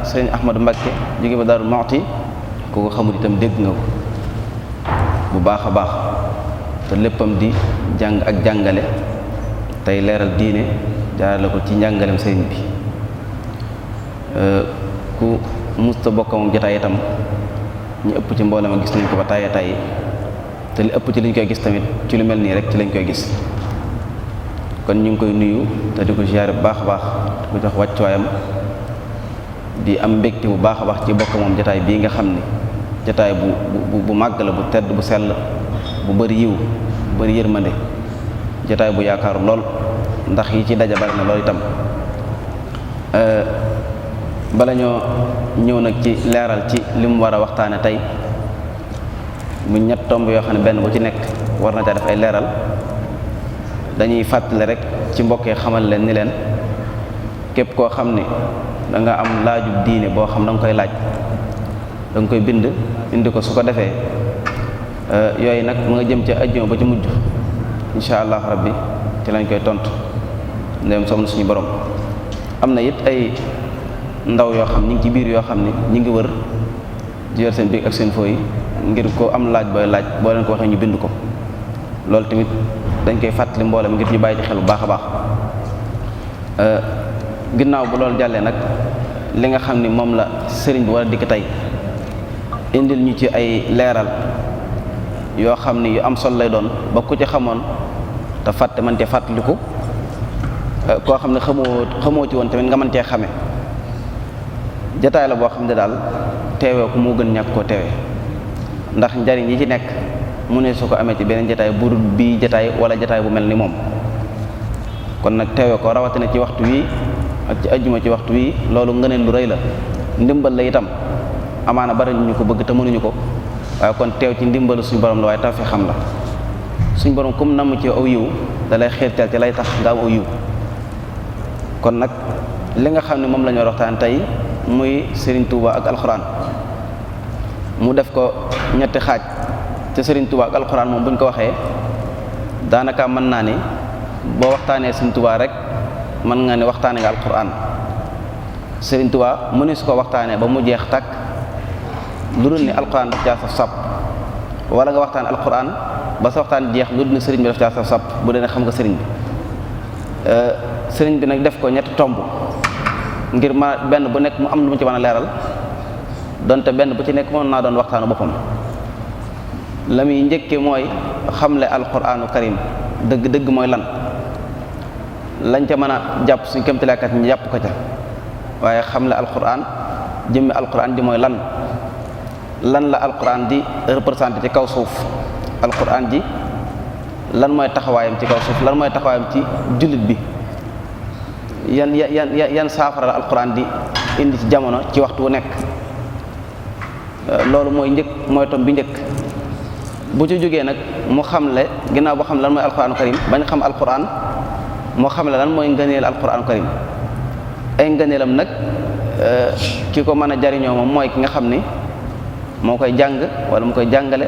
sëriñ Ahmadou Mbacké jóge ba Daaru Muxti ku ko xamul itam dégg nga ko bu baax a baax te léppam di jàng ak jàngale tey leeral diine jaarale ko ci njàngalem sëriñ bi ku musta bokk moom jotaay itam ñu ëpp ci mboolem gis nañ ko ba tàyyi tàyyi te li ëpp ci liñ koy gis tamit ci lu mel nii rek ci lañ koy gis kon ñu ngi koy nuyu te di ko ziyaare bu baax a baax di ko jox wàccuwaayam di am mbégte bu baax a baax ci bokk moom jotaay bii nga xam ni jotaay bu màgg la bu tedd bu sell bu bari yiw bu bari yërmande jotaay bu yaakaaru lool ndax yi ci daja bari na lool itam bala ñoo ñëw nag ci leeral ci li mu war a waxtaane tey mu ñett tomb yoo xam ne benn bu ci nekk war na caa def ay leeral dañuy fàttali rek ci mbokkee xamal leen ni leen képp koo xam ni da nga am laajub diine boo xam da nga koy laaj da nga koy bind indi ko su ko defee yooyu nag mu nga jëm ci ajjuma ba ci mujj insha allah rabbi ci lañ koy tontu ndem som na suñu borom am na it ay ndaw yoo xam ñi ngi ci biir yoo xam ne ñi ngi wër di yor seen biig ak seen fooy ngir ko am laaj booy laaj boo leen ko waxee ñu bind ko loolu tamit dañ koy fàttali mboolem ngir ñu bàyyi ci xel bu baax a baax ginnaaw bu loolu jàllee nag li nga xam ni moom la sëriñ bi war a dikk tey indil ñu ci ay leeral yoo xam ni yu am solo lay doon ba ku ci xamoon te fàtte man cee fàttaliku koo xam ne xamoo ci woon tamit nga mën cee xame jataay la boo xam ne daal teewee ko moo gën ñàkk koo teewee ndax njariñ yi ci nekk mu ne su ko amee ci beneen jataay bu dul bii jataay wala jataay bu mel ni moom kon nag teewee ko rawatina ci waxtu wii ak ci ajjuma ci waxtu wii loolu ngëneel lu rëy la ndimbal la itam amaana bari ñu ko bëgg te mënuñu ko waaye kon teew ci ndimbalu suñu borom la waaye taw fi xam la suñu borom kum namm ci aw yiw da lay xiirtal ci lay tax nga am aw yiw kon nag li nga xam ne moom la ñu waxtaan tey muy Serigne Touba ak alxuraan mu def ko ñetti xaaj te Serigne Touba ak alxuraan moom bu ñu ko waxee daanaka mën naa ni boo waxtaanee Serigne Touba rek mën nga ne waxtaanee nga alxuraan Serigne Touba mu ne su ko waxtaanee ba mu jeex takk lu dul ni alxuraan daf caa saf sap wala nga waxtaan alxuraan ba sa waxtaan jeex lu dul ni Serigne bi daf caa saf sap bu dee ne xam nga Serigne bi Serigne bi nag def ko ñetti tomb. ngir ma benn bu nekk mu am lu mu ci mën a leeral donte benn bu ci nekk mën naa doon waxtaanu boppam la muy njëkke mooy xamle alquraanu karim dëgg mooy lan lañ ca mën a jàpp suñ kémtalaakat ñu jàpp ko ca waaye xamle alquran jëmmi alquran ji mooy lan la alquran di représenté ci kaw suuf alquran ji lan mooy taxawaayam ci kaw suuf lan mooy taxawaayam ci jullit bi yan saafara la alquran di indi ci jamono ci waxtu wu nekk loolu mooy tom bi njëkk bu ci jógee nag mu xamle ginnaaw boo xam lan mooy alquranu karim bañ xam alquran moo xamle lan mooy ngëneel alquranu karim ay ngëneelam nag ki ko mën a jariñoo moom mooy ki nga xam ni moo koy jàng wala mu koy jàngale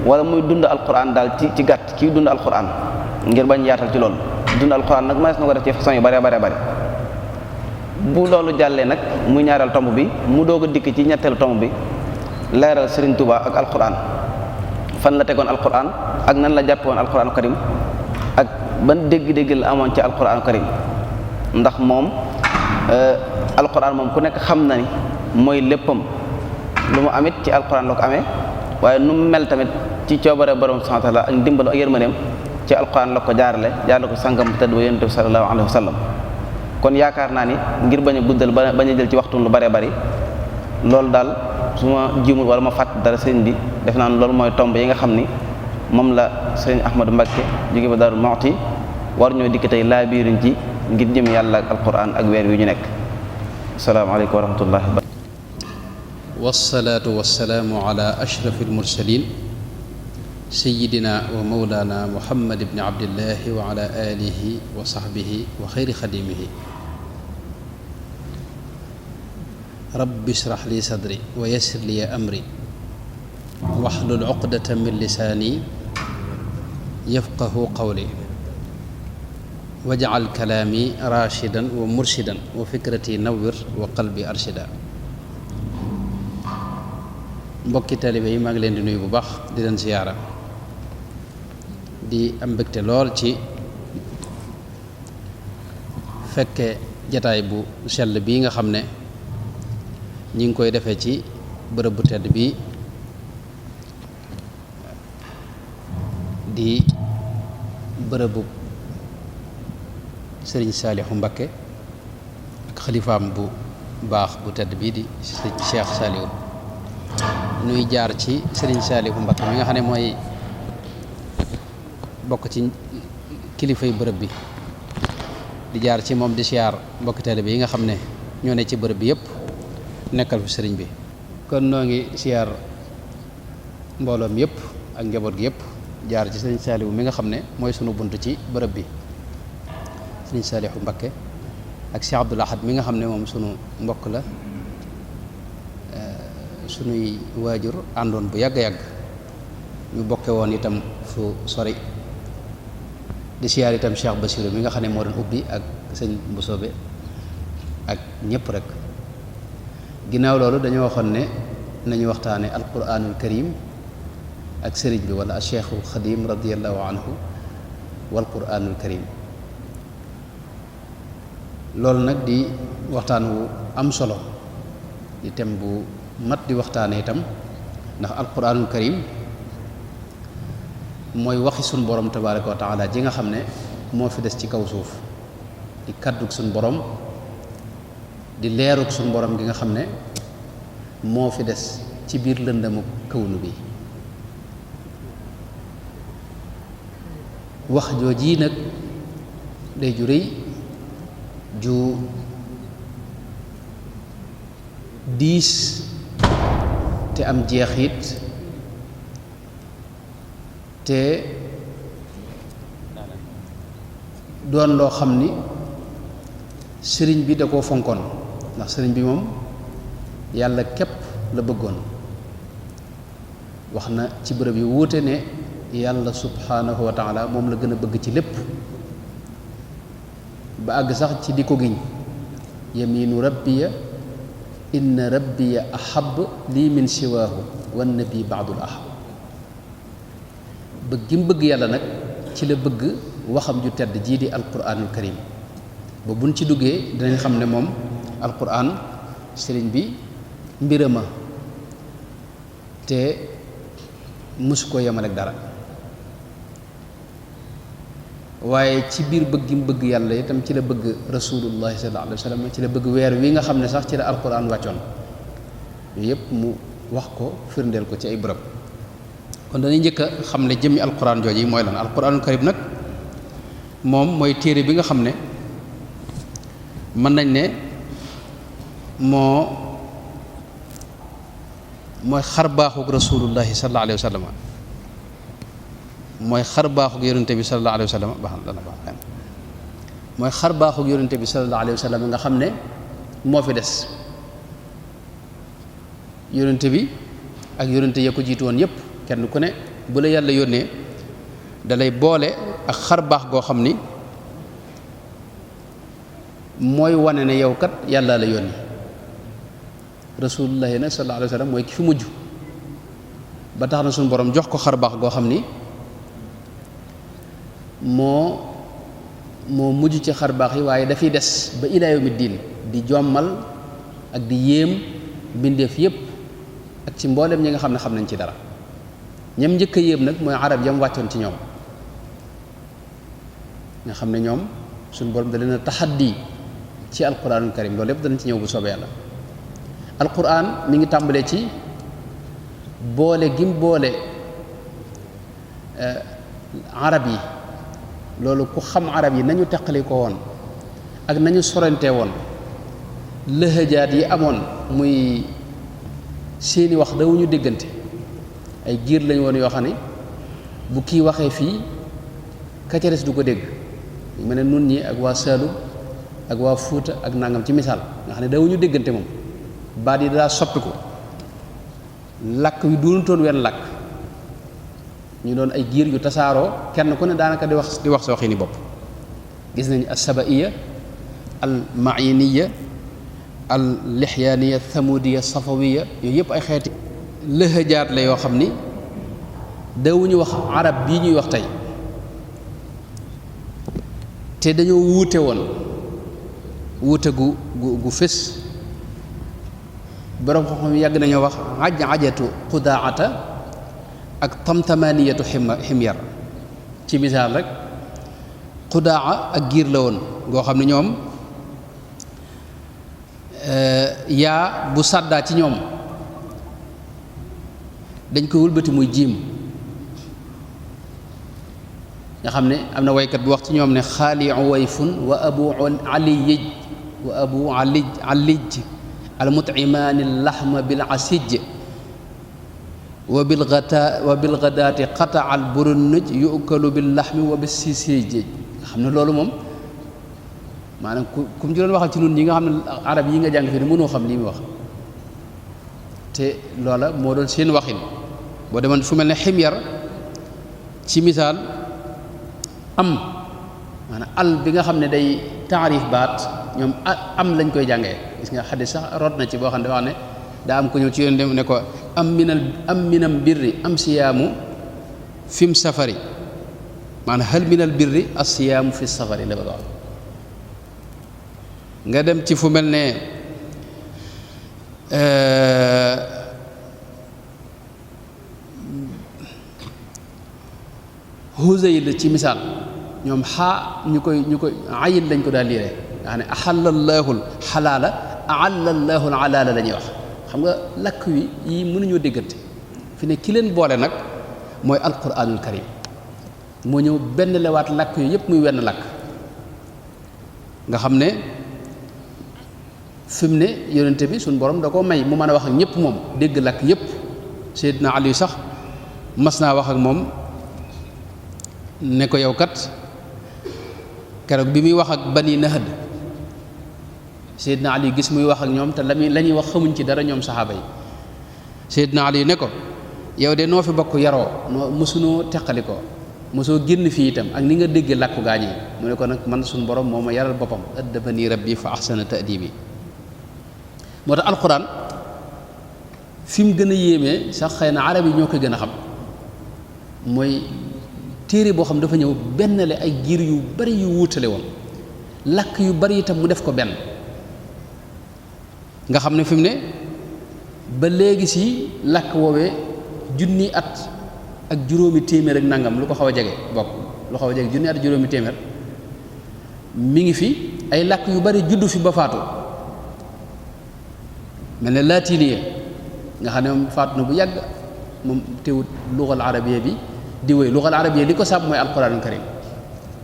wala muy dund alquran daal ci gàtt kii dund alquran ngir bañ yaatal ci loolu dund alquran nag mënees na ko def ci façon yu bare bu loolu jàllee nag muy ñaareel tomb bi mu doog a dikk ci ñetteelu tomb bi leeral Serigne Touba ak alquran fan la tegoon alquran ak nan la jàppe woon alquranu karim ak ban dégg-dégg la amoon ci alquranu karim ndax moom alquran moom ku nekk xam na ni mooy léppam lu mu amit ci alquran la ko amee waaye nu mu mel tamit ci coobare borom subhanahu wa ta'ala ak ndimbalu ak yërmandeem ci alquran la ko jaarale ko sangam bu tëdd ba yonent bi sallallahu alayhi wa sallam kon yaakaar naa ni ngir bañ a guddal bañ a jël ci waxtu lu bare bari loolu daal su ma jiwmul wala ma fàtt dara sëriñ bi def naa loolu mooy tomb yi nga xam ni moom la sëriñ Ahmadou Mbacké jóge ba Daaru Muxti war ñoo dikk tey laa biiruñ ci ngir jëm yàlla ak alquran ak weer wi ñu nekk asalaamaaleykum wa rahmatullahi wassalaatu wassalaamu ala ashrafil mursalin sayyidina wa mawlana muhammad ibni abdillahi wa ala alihi wa sahbihi wa xayri xadimihi rabbi israh li sadri wa yassir li amri wahlul uqdatan min lisaani yafqahu qawli waj'al kalaami rashidan wa murshidan wa fikrati nawwir wa qalbi arshida. mbokki taalibe yi maa ngi leen di nuyu bu baax di leen ziyaara di am mbégte lool ci fekke jataay bu sell bii nga xam ne ñi ngi koy defee ci bërëb bu tedd bii di bërëbu sëriñ Saalihu Mbakke ak xalifaam bu baax bu tedd bii di Cheikh Saalihu nuy jaar ci sëriñ Saalihu Mbakke mi nga xam ne mooy bokk ci kilifay bërëb bi di jaar ci moom di siyaar mbokki taalibe yi nga xam ne ñoo ne ci bërëb bi yëpp nekkal fi sëriñ bi. kon noo ngi siyaar mbooloom yëpp ak njaboot gi yëpp jaar ci sëriñ Saalihu mi nga xam ne mooy sunu bunt ci bërëb bi sëriñ Saalihu Mbakke ak Cheikh Abdoul Ahad mi nga xam ne moom sunu mbokk la sunuy waajur àndoon bu yàgg-yàgg ñu bokke woon itam fu sori di siyaar itam Cheikh Bassirou mi nga xam ne moo doon ubbi ak sëñ Mbusoobe ak ñëpp rek. ginnaaw loolu dañoo waxoon ne nañu waxtaane alquranul karim ak sëriñ bi wala Cheikhul Xadim radiallahu anhu wal quranul karim. loolu nag di waxtaan wu am solo di thème bu mat di waxtaane itam ndax alquranul karim mooy waxi suñ borom tabaraka wa taala ji nga xam ne moo fi des ci kaw suuf di kàddug suñ borom di leerug suñ borom gi nga xam ne moo fi des ci biir lëndamu kawnu bi. wax jooji nag day ju rëy ju diis te am jeexit te doon loo xam ni sëriñ bi da koo fonkoon ndax sëriñ bi moom yàlla képp la bëggoon. wax na ci bërëb yu wuute ne yàlla subhanahu wa taala moom la gën a bëgg ci lépp ba àgg sax ci di ko giñ yaminu rabbiya inna rabbiya ahab lii min siwaahu wan nabi baadul ahab. bëgg gi mu bëgg yàlla nag ci la bëgg waxam ju tedd jii di alquranul karim ba buñ ci duggee dinañ xam ne moom alquran sëriñ bi mbirama te mësu ko yemal ak dara. waaye ci biir bëgg gi mu bëgg yàlla itam ci la bëgg rasulullahi sallallahu alayhi wa sallam ci la bëgg weer wi nga xam ne sax ci la alquran wàccoon yooyu yëpp mu wax ko firndeel ko ci ay bërëb. kon dañuy njëkk a xam ne jëmmi alquran jooju yi mooy lan. alquranul karim nag moom mooy téere bi nga xam ne mën nañ ne mooy xar baaxug rasulullahi sallallahu alayhi wa sallam mooy xar baaxug yonente bi sallallahu alayhi wa sallam mooy xar baaxug yonente bi sallallahu alayhi wa sallam nga xam ne moo fi des. yonente bi ak yonente ya ko jiitu woon yépp kenn ku ne bu la yàlla yónnee dalay boole ak xar baax goo xam ni mooy wane ne yow kat yàlla la yónni. rasulullahi nag sallallahu alayhi wa sallam mooy ki fi mujj ba tax na suñu borom jox ko xar baax goo xam ni moo mujj ci xar baax yi waaye dafiy des ba ilaa yawmi diin di jommal ak di yéem mbindeef yépp ak ci mboolem ñi nga xam ne xam nañ ci dara. ñam njëkk a yéem nag mooy arab yam wàccoon ci ñoom nga xam ne ñoom suñu borom da leen a taxaddi ci alquranul karim loolu yépp danañ ci ñëw bu soobee yàlla. alquran mi ngi tàmbalee ci boole gim boole arab yi. loolu ku xam arab yi nañu teqali ko woon ak nañu sorante woon lëhëjaat yi amoon muy seeni wax dawuñu déggante ay giir lañ woon yoo xam ne bu kii waxee fii ka ca des du ko dégg yu mel ne nun ñi ak waa Saalum ak waa Fuuta ak nangam ci misaal nga xam ne dawuñu déggante moom baat yi daa soppiku làkk wi doonutoon wenn làkk ñu doon ay giir yu tasaaroo kenn ku ne daanaka di wax sa waxi ni bopp gis nañ as-sabaiya al mainiya al lixyaaniya thamudiya safawiya yooyu yëpp ay xeeti lëhëjaat la yoo xam ni dawuñu wax arab bii ñuy wax tey te dañoo wuute woon wuute gu fés borom xam-xam yàgg nañoo wax ajatu qudaata ak tamtamaniyatu ximyar ci misaal rek qudaa ak giir la woon ngoo xam ne ñoom yaa bu sàddaa ci ñoom dañ koy wëlbati muy jiim nga xam ne am na waykat bu wax ci ñoom ne xaali uwayfun wa abu aliyij wa abu alij almut'imaani laxma bil asij wa bil gadaati qataa al burunnuj yukalu bil laxmi wa bis sisij nga xam ne loolu moom maanaam ku mu ci doon waxal ci nun ñi nga xam ne arab yi nga jàng fii ne mënoo xam lii muy wax te loola moo doon seen waxin boo demoon fu mel ne ximyar ci misaal am maanaam al bi nga xam ne day taarif baat ñoom am lañ koy jàngee gis nga xadis sax rot na ci boo xam ne dafa wax ne daa am ko ñëw ci yoon dem ne ko am minal birri am siyaamu fim safari maanaam hal minal birri as-siyaamu fi safari la bëgg wax nga dem ci fu mel ne Huzayl ci misaal ñoom xaa ñu koy ayil lañ ko daal liire nga xam ne axallallaahu xalaala ahallallaahu alaala la ñuy wax xam nga lakk wi yi mënuñoo déggante fi ne ki leen boole nag mooy alquranul karim moo ñëw benn lewaat lakk yu yëpp muy wenn lakk nga xam ne fi mu ne yonente bi suñ borom da ko may mu mën a wax ak ñëpp moom dégg lakk yëpp Seydina Ali sax mas naa wax ak moom ne ko yow kat keroog bi muy wax ak Bani Nahd Seydina Ali gis muy wax ak ñoom te la ñuy wax xamuñ ci dara ñoom saxaaba yi Seydina Ali ne ko yow de noo fi bokk yaroo noo mosunoo teqali ko mosoo génn fii itam ak ni nga déggee làkku gaañ yi mu ne ko nag man suñu borom moo ma yaral boppam addabani rabbi fa ahsana ta'dibi moo tax alquran fi mu gën a yéemee sax xëy na arab yi ñoo koy gën a xam mooy téere boo xam dafa ñëw benn le ay giir yu bari yu wuutale woon làkk yu bari itam mu def ko benn nga xam ne fi mu ne ba léegi si làkk woowee junni at ak juróomi téeméer ak nangam lu ko xaw a jege bokk lu xaw a jege junni at juróomi téeméer mi ngi fi ay làkk yu bari juddu fi ba faatu mel ne laatiniya nga xam ne moom faatu na bu yàgg moom teewut lugal arabiya bi di wéy lugal arabiya li ko sàmm mooy alquranul karim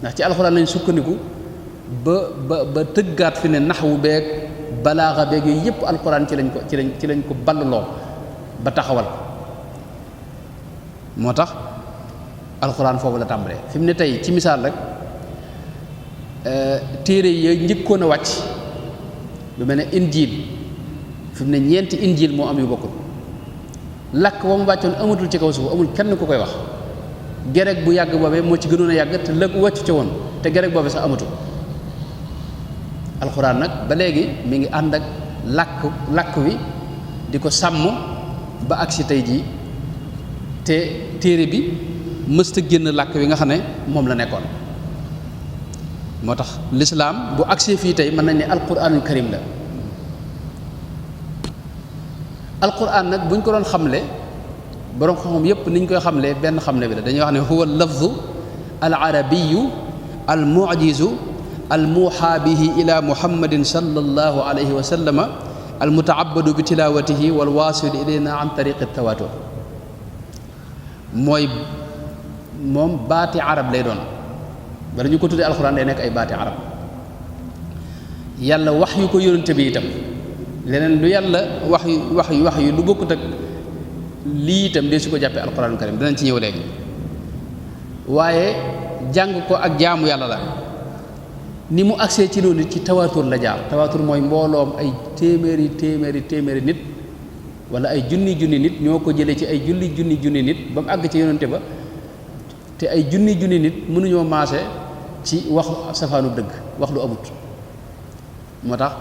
ndax ci alquran lañ sukkandiku ba tëggaat fi ne naxwu beeg balaaxa beeg yooyu yëpp alquran ci lañ ko balluloo ba taxawal ko moo tax alquran foofu la tàmbalee fi mu ne tey ci misaal rek téere yi njëkkoon a wàcc lu mel ne injil fi mu ne ñeenti injil moo am yu bokkul làkk ba mu wàccoon amatul ci kaw suuf amul kenn ku koy wax gereg bu yàgg boobee moo ci gënoon a yàgg te lëg wàccu ca woon te gereg boobee sax amatul alxuraan nag ba léegi mi ngi ànd ak làkk wi di ko sàmm ba agsi tey jii te téere bi mësta génn làkk wi nga xam ne moom la nekkoon moo tax lislaam bu agsee fii tey mën nañ ne alquranul karim la alquran nag buñ ko doon xamle boroom xam-xam yépp niñ koy xamle benn xamle bi la dañuy wax ne huwa lafzu al arabiyu al mujizu al muuxa bihi ila muhammadin sallallahu alayhi wa sallama al mutaabadu bi tilawatihi wal waasilu ilayna an tariqi tawatur mooy moom baati arab lay doon bala ñu ko tuddee alxuraan day nekk ay baati arab yàlla wax yu ko yónnante bi itam leneen lu yàlla wax yu lu bokkut ak lii itam de su ko jàppee alxuraanu karim danañ ci ñëw léegi waaye jàng ko ak jaamu yàlla la ni mu agsee ci loolu ci tawaatur la jaar tawaatur mooy mbooloom ay téeméeri nit wala ay junni nit ñoo ko jëlee ci ay junni nit ba mu àgg ci yonante ba te ay junni nit mënuñoo maase ci wax safaanu dëgg wax lu amut moo tax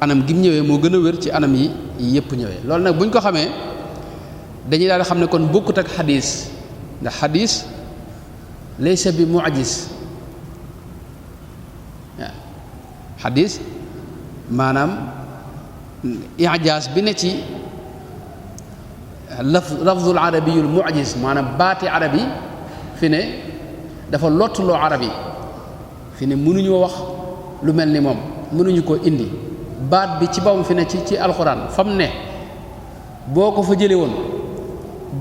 anam gi mu ñëwee moo gën a wér ci anam yi yépp ñëwee loolu nag buñ ko xamee dañuy daal di xam ne kon bokkut ak xadis ndax xadis laysa bi mu'jiz waaw xadis maanaam ijaaz bi ne ci lafzul arabiyul mu'jiz maanaam baati arab yi fi ne dafa lottuloo arab yi fi ne mënuñoo wax lu mel ni moom mënuñu ko indi baat bi ci bawam fi ne ci alxuraan fam ne boo ko fa jëlee woon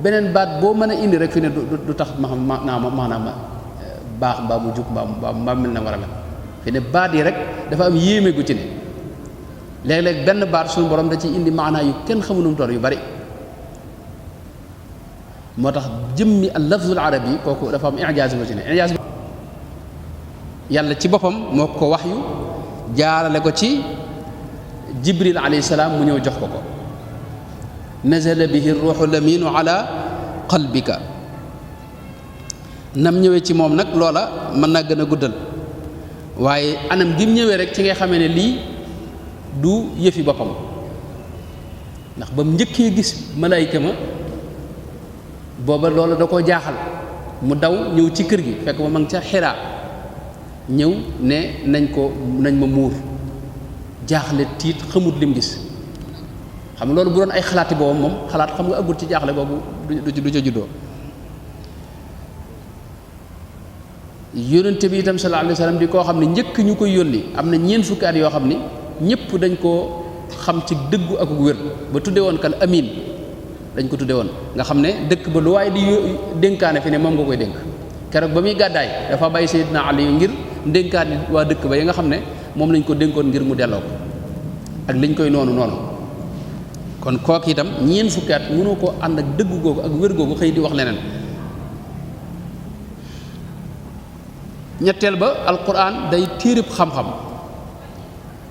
beneen baat boo mën a indi rek fi ne du tax maanaam baax mbaa mu jub mbaa mel na war a mel fi ne baat yi rek dafa am yéeme gu ci ne léeg-léeg benn baat suñu borom da ciy indi maanaa yu kenn xamunum tor yu bari moo tax jëmmi al lafzul arabi yi kooku dafa am ijaaz bu ci ne ijaaz bi yàlla ci boppam moo ko waxyu jaarale ko ci jibril alayhi salaam mu ñëw jox ko nazala bihi ruuxu laminu ala qalbika nam ñëwee ci moom nag loola mën naa gën a guddal waaye anam gi mu ñëwee rek ci ngay xamee ne lii du yëfi boppam ndax ba mu njëkkee gis malaayika ma booba loola da koo jaaxal mu daw ñëw ci kër gi fekk ma ngi ca Xiraa ñëw ne nañ ma muur jaaxle tiit xamut lim gis xam nga loolu bu doon ay xalaati boobu moom xalaat xam nga agul ci jaaxle boobu du ca juddoo yónnente bi itam sallallahu alayhi wa sallam di koo xam ne njëkk ñu koy yónni am na ñeent fukki at yoo xam ni ñëpp dañ koo xam ci dëggu ak wér ba tudde woon kan amin dañ ko tudde woon nga xam ne dëkk ba lu waaye di dénkaane fi ne moom nga koy dénk keroog ba muy gàddaay dafa bàyyi Seydina Ali ngir dénkaane waa dëkk ba yi nga xam ne moom lañ ko dénkoon ngir mu delloo ko ak liñ koy noonu kon kooku itam ñeent fukki at mënoo ko ànd ak dëgg googu ak wér googu xëy di wax leneen ñetteel ba alquran day téereb xam-xam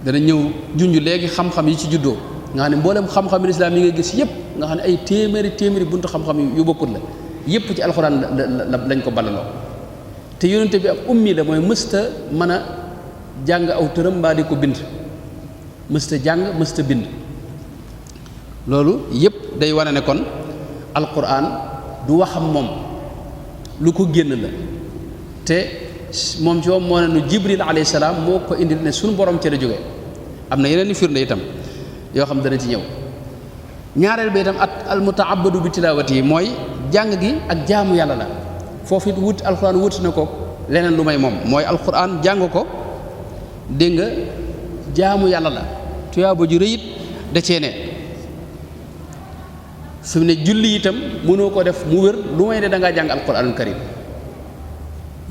dana ñëw junj léegi xam-xam yi ci juddoo nga xam ne mboolem xam-xam lislaam yi nga gis yépp nga xam ne ay téeméeri buntu xam-xam yu bokkut la yépp ci alquran lañ ko ballaloo te yonente bi ab ummi la mooy mësta mën a jàng aw tëram mbaa di ko bind mësta jàng mësta bind loolu yépp day wane ne kon alquran du waxam moom lu ko génn la te moom ci moom moo ne nu jibril alayhi salaam moo ko indi ne suñu borom ci la jógee am na yeneen i firnde itam yoo xam dana ci ñëw ñaareel ba itam at al mutaabadu bi tilaawati yi mooy jàng gi ak jaamu yàlla la foofu it wut alquran wuti na ko leneen lu may moom mooy alquran jàng ko dégg nga jaamu yàlla la tuyaaba ju rëy it da cee ne fi mu ne julli itam mënoo ko def mu wér lu may ne da ngaa jàng alquranul karim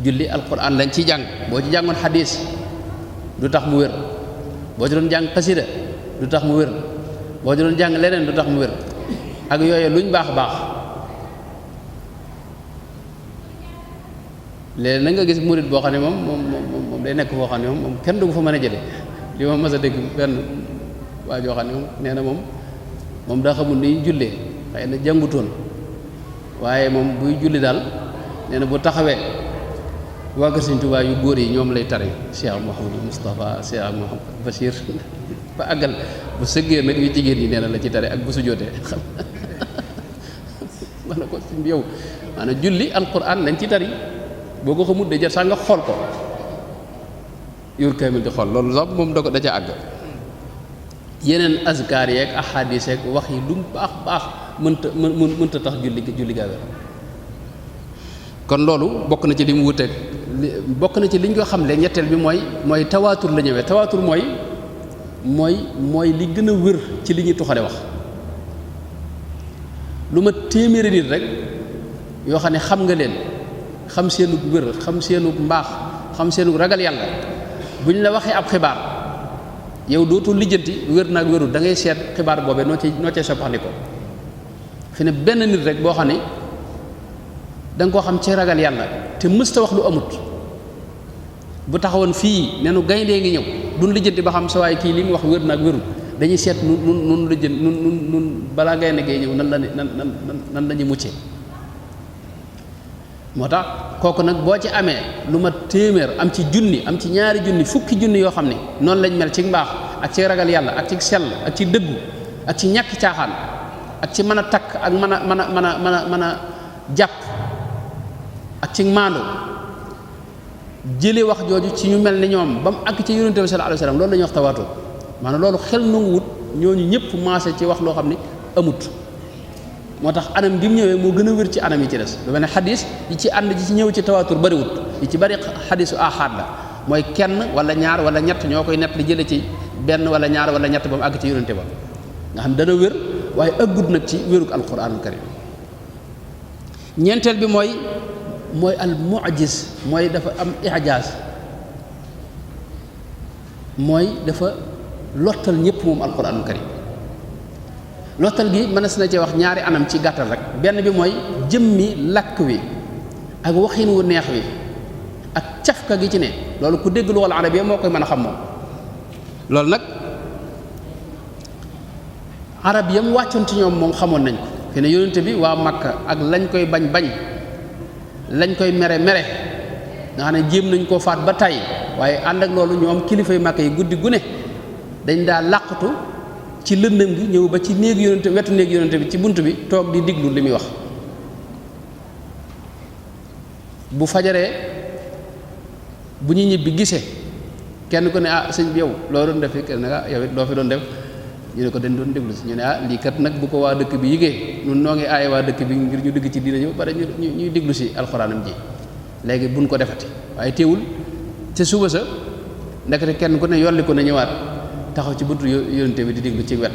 julli alquran lañ ciy jàng boo ci jàngoon xadis du tax mu wér boo ci doon jàng xasida du tax mu wér boo ci doon jàng leneen du tax mu wér ak yooyu luñ baax léegi na nga gis murit boo xam ne moom day nekk foo xam ne moom kenn du ko fa mën a jële li ma mas a dégg benn waa joo xam ne moom nee na moom daa xamul ni jullee xëy na jàngutoon waaye moom buy julli daal nee na bu taxawee waa kër Sëñ Tuubaa yu góor yi ñoom lay tare Cheikh Mouhamadou Moustapha Cheikh Mouhamadou Bachir ba àggal bu sëggee nag yu jigéen yi nee na la ci tare ak bu sujjóotee xam ma ne ko si yow maanaam julli alquran lañ ci tari boo ko xamut de jar sax nga xool ko yor kaamil di xool loolu sax moom da ca àgg yeneen azkar yeeg ahadis yeeg wax yi lu baax mënta tax julli gaawe kon loolu bokk na ci li mu wuteeg bokk na ci li ñu ko xam le ñetteel bi mooy tawaatur la ñëwee tawaatur mooy li gën a wér ci li ñuy tuxale wax lu ma téeméeri nit rek yoo xam ne xam nga leen xam seenu wér xam seenu mbaax xam seenu ragal yàlla bu ñu la waxee ab xibaar yow dootul lijjanti wér naag wérul da ngay seet xibaar boobee noo cee soppaxndiko fi ne benn nit rek boo xam ne da nga koo xam ci ragal yàlla te mësta wax lu amut bu taxawoon fii ne nu gayndee ngi ñëw duñ lijjanti ba xam sa waaye kii li mu wax wér naag wérul dañuy seet nun lijjanti nun balaa gaynde gay ñëw nan la ñuy muccee moo tax kooku nag boo ci amee lu ma téeméer am ci junni am ci ñaari junni fukki junni yoo xam ne noonu lañ mel ci mbaax ak ci ragal yàlla ak ci sell ak ci dëggu ak ci ñàkk caaxaan ak ci mën a takk ak mën a jàpp ak ci maandu jële wax jooju ci ñu mel ni ñoom ba mu àgg ci yonente bi sallallahu alayhi wasallam loolu la ñuy wax tawaatur maanaam loolu xel nanguwut ñooñu ñëpp maase ci wax loo xam ne amut moo tax anam bi mu ñëwee moo gën a wér ci anam yi ci des lu mel ne xadis yi ci ànd ji ci ñëw ci tawaatur bariwut yi ci bari xadisu ahad la mooy kenn wala ñaar wala ñett ñoo koy nett li jële ci benn wala ñaar wala ñett ba mu àgg ci yonente ba nga xam dana wér waaye ëggut nag ci wéruk alquranul karim ñeenteel bi mooy al mu'jiz mooy dafa am ijaaz mooy dafa lottal ñëpp moom alquranul karim lottal gi mënees na cee wax ñaari anam ci gàttal rek benn bi mooy jëmmi làkk wi ak waxin wu neex wi ak cafka gi ci ne loolu ku dégg luxal arabiya moo koy mën a xam moom loolu nag arab yam wàccoon ci ñoom moom xamoon nañ ko fi ne yonente bi waa Makka ak lañ koy bañ lañ koy mere nga xam ne jéem nañ koo faat ba tàyyi waaye ànd ak loolu ñoom kilifay Makka yi guddi gu ne dañ daa làqatu ci lëndëm gi ñëw ba ci néeg yonente wetu néeg yonente bi ci bunt bi toog di diglu li muy wax bu fajaree bu ñu ñibbi gisee kenn ku ne sëñ bi yow loo doon def fi kenn nag yow it loo fi doon def ñu ne ko dañ doon déglu si ñu ne lii kat nag bu ko waa dëkk bi yigée ñun noo ngi aaye waa dëkk bi ngir ñu dugg ci diina ñëw bare ñuy déglu si alxuraanam ji léegi buñ ko defati waaye teewul ca suba sa ndekete kenn ku ne yolli ko na ñëwaat taxaw ci buntu yonente bi di déglu ci wet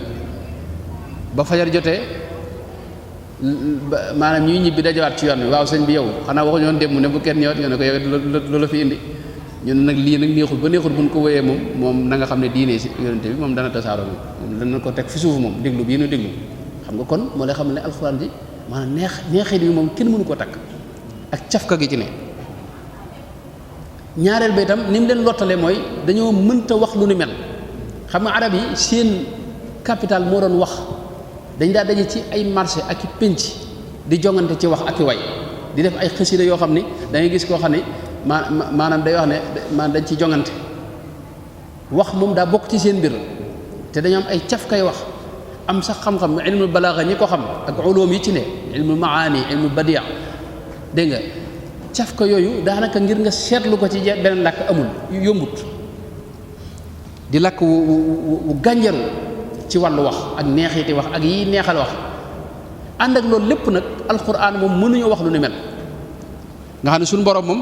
ba fajar jotee maanaam ñuy ñibbi dajawaat ci yoon bi waaw sëñ bi yow xanaa waxuñu woon dem mu ne bu kenn ñëwaat ñu ne ko yow loolu la fi indi ñun nag lii nag neexul ba neexul buñ ko wéyee moom na nga xam ne diine si yonente bi moom dana tasaaroo moom dana ko teg fi suuf moom déglu bii nu déglu xam nga kon moo lay xam ne alxuraan ji maanaam neexit bi moom kenn mënu ko takk ak cafka gi ci ne ñaareel ba itam ni mu leen lottalee mooy dañoo mënta wax lu ni mel xam nga arab yi seen capital moo doon wax dañ daa daje ci ay marché ak i pénc di jongante ci wax ak i way di def ay xasida yoo xam ni da ngay gis koo xam ne maanaam day wax ne maanaam dañ ci jongante wax moom daa bokk ci seen mbir te dañoo am ay cafkay wax am sax xam-xam ilmul balaaxa ñi ko xam ak ulum yi ci ne ilmul maani ilmul badia dégg nga cafka yooyu daanaka ngir nga seetlu ko ci beneen làkk amul yombut di làkk wu gànjaru ci wàllu wax ak neexiti wax ak yi neexal wax ànd ak loolu lépp nag alquran moom mënuñoo wax lu ni mel nga xam ne suñu borom moom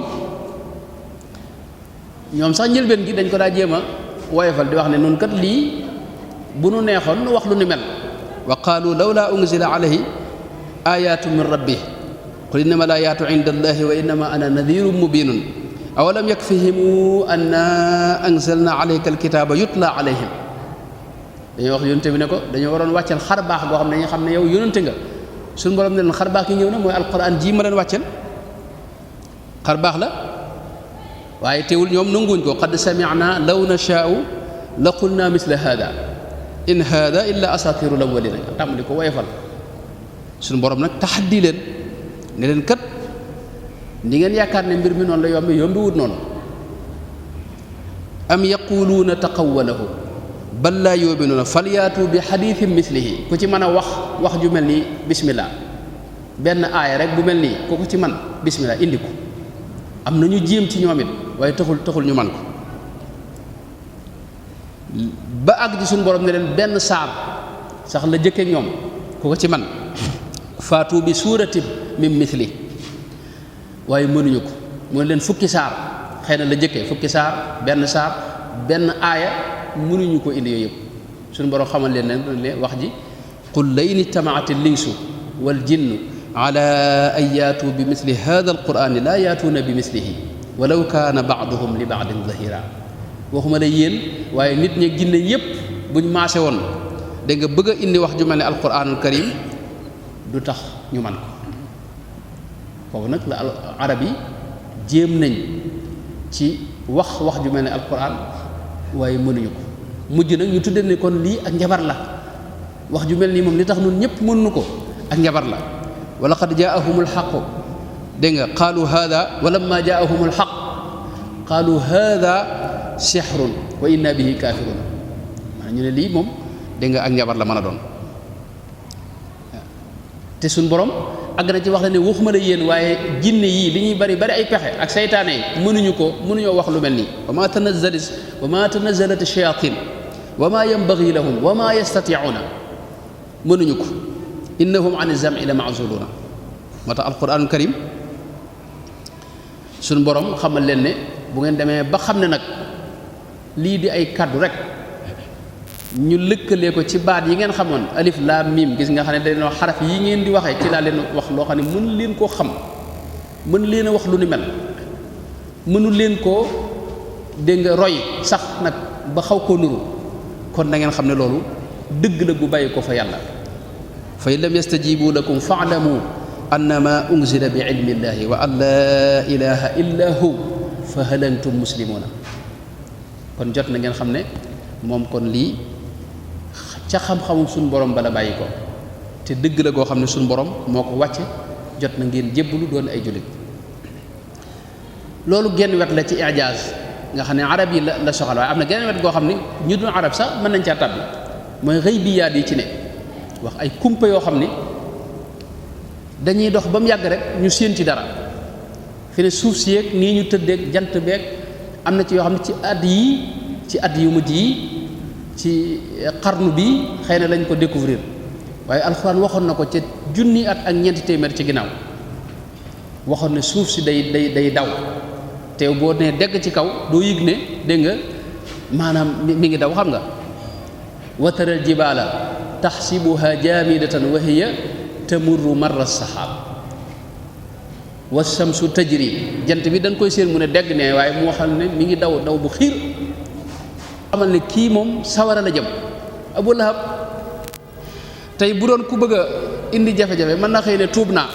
ñoom sax njëlbeen gi dañ ko daa jéem a woyofal di wax ne noonu kat lii bu nu neexoon nu wax lu ni mel wa qaalu lawla unzila alayhi ayatu min rabbih qul innama al ayatu inda allahi wa innama ana nadirun mubinun awalam yakfihim anna anzalna alayka alkitaba yutla alayhim dañoo wax yonente bi ne ko dañoo waroon wàcceel xar baax goo xam ne dañuy xam ne yow yonente nga suñu borom ne leen xar baax yi ñëw na mooy alquran ji ma leen wàcceel xar baax la waaye teewul ñoom nanguwuñ ko qad sami'na law nashaa'u la qulna misla hada in hada illa asatirul awwalina tàmm di ko woyefal suñu borom nag taxaddi leen ne leen kat ni ngeen yaakaar ne mbir mi noonu la yombi wut noonu am yaquluuna taqawwalahu bal laa yu'minuuna falyaatu bi xadiisin mislihi ku ci mën a wax ju mel nii bismillah benn aaya rek bu mel nii ku ko ci man bismillah indi ko am na ñu jéem ci ñoom it waaye taxul ñu man ko ba àgg ci suñu borom ne leen benn saar sax la jëkke ñoom ku ko ci man faatu bi suuratin min misli waaye mënuñu ko mu ne leen fukki saar xëy na la jëkkee fukki saar benn aaya mënuñu ko indi yooyu yëpp suñu borom xamal leen ne wax ji qul la in ijtamaat al-insu wal jinnu ala an yaatu bi misli hada alqurani la yaatuuna bi mislihi walaw kaana baaduhum li baadin zahira waxuma la yéen waaye nit ñi jinne yépp buñ maase woon da nga bëgg a indi wax ju mel ne alquranul karim du tax ñu man ko foofu nag la arab yi jéem nañ ci wax ju mel ne alquran waaye mënuñu ko mujj nag ñu tudde ne kon lii ak njabar la wax ju mel nii moom li tax ñun ñëpp mënuñu ko ak njabar la wa laqad jaahum alxaqu dégg nga qaalu hada wa lamma jaahum alxaq qaalu hada sihrun wa inna bihi kafirun maanaam ñu ne lii moom dégg nga ak njabar la mën a doon te suñ borom àgg na ci wax la ne waxuma la yéen waaye jinne yii li ñuy bari bari ay pexe ak saytaane yi mënuñoo wax lu mel nii wa ma tanazzalat ash-shayatin wa ma yanbaghi lahum wa ma yastati'una mënuñu ko innahum an az-zam'i la ma'zuluna moo tax alquranul karim suñ borom xamal leen ne bu ngeen demee ba xam ne nag lii di ay kaddu rek ñu lëkkalee ko ci baat yi ngeen xamoon alif laam miim gis nga xam ne dañ wax xaraf yi ngeen di waxee ci laa leen wax loo xam ne mën leen koo xam mën leen a wax lu ni mel mënu leen koo dégg nga roy sax nag ba xaw koo nuru kon da ngeen xam ne loolu dëgg la gu bàyyi ko fa yàlla fa in lam yastajibu lakum fa'lamu annama unzila bi ilmi llahi wa an laa ilaha illa hu fa hal antum muslimuna kon jot na ngeen xam ne moom kon lii ca xam-xamum suñu borom bala bàyyi ko te dëgg la goo xam ne suñu borom moo ko wàcce jot na ngeen jébbalu doon ay jullit loolu genn wet la ci ijaaz nga xam ne arab yi la soxal waaye am na genn wet goo xam ne ñu dul arab sax mën nañ caa tàbbi mooy xëybiyaat yi ci ne wax ay kumpa yoo xam ne dañuy dox ba mu yàgg rek ñu séen ci dara fi ne suuf si yeeg nii ñu tëddeeg jant beeg am na ci yoo xam ne ci at yu mujj yi ci xarnu bi xëy na lañ ko découvrir waaye alxuraan waxoon na ko ca junni at ak ñeenti téeméer ci ginnaaw waxoon ne suuf si day daw te boo nee dégg ci kaw doo yëg ne dégg nga maanaam mi ngi daw xam nga wataral jibaala taxsibuha jaamidatan wa hiya tamurru marra saxaab wa shamsu tajri jant bi dañ koy séen mu ne dégg ne waaye mu waxal ne mi ngi daw bu xiir xamal ne kii moom sawara la jëm Abu Lahab tey bu doon ku bëgg a indi jafe-jafe mën na xëy ne tuub naa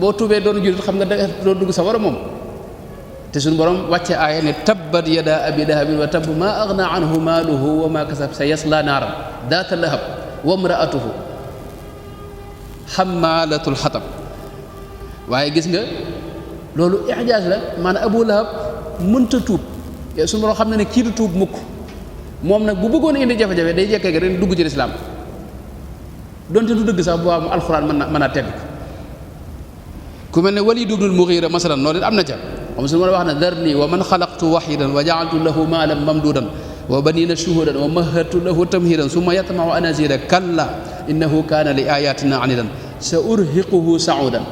boo tuubee doon jullit xam nga doo dugg sawara moom te suñu borom wàcce aaya ne tabbat yada abi lahabin wa tabb ma aghna anhu maaluhu wa ma kasab sa yasla naaran daata lahab wa imraatuhu hammalatul hatab waaye gis nga loolu ijaaz la maanaam Abu Lahab mënta tuub suñu borom xam na ne kii du tuub mukk moom nag bu bëggoon indi jafe-jafe day jekkee rek dugg ci lislaam donte du dëgg sax bu am alxuraan mën a tedd ku mel ne Walid ibnul Mughira masalan noonu it am na ca moom su ma wax ne darni wa man xalaqtu wahidan wa ja'altu lahu maalan mamdudan wa banina shuhudan wa mahadtu lahu tamhidan summa yatma'u an azida kalla innahu kaana li ayatina anidan sa urhiquhu sa'udan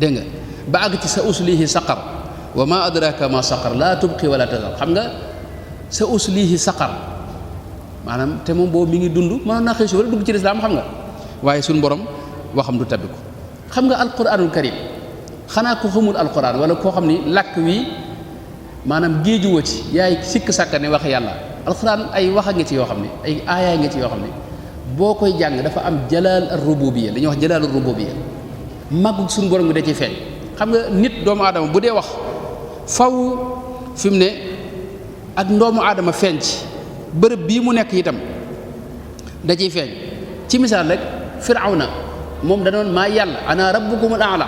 dégg nga ba àgg ci sa uslihi saqar wa ma adraka ma saqar laa tubqi wala tazar xam nga sa uslihi saqar maanaam te moom boobu mi ngi dund mënoon naa xëy si wala dugg ci lislaam xam nga waaye suñu borom waxam du tabbi ko xam nga alquranul karim xanaa ko xamul alquran wala koo xam ni làkk wi maanaam géeju woo ci yaay sikk sàkka ne wax yàlla alquran ay wax a ngi ci yoo xam ne ay aayaa ngi ci yoo xam ne boo koy jàng dafa am jalaal ar rububiyya li ñuy wax jalaalul rububiyya màggu suñu borom bi da ci feeñ xam nga nit doomu aadama bu dee wax faw fi mu ne ak doomu aadama feeñ ci bërëb bii mu nekk itam da ciy feeñ ci misaal rek firawna moom da doon maa yàlla ana rabbukumul a'la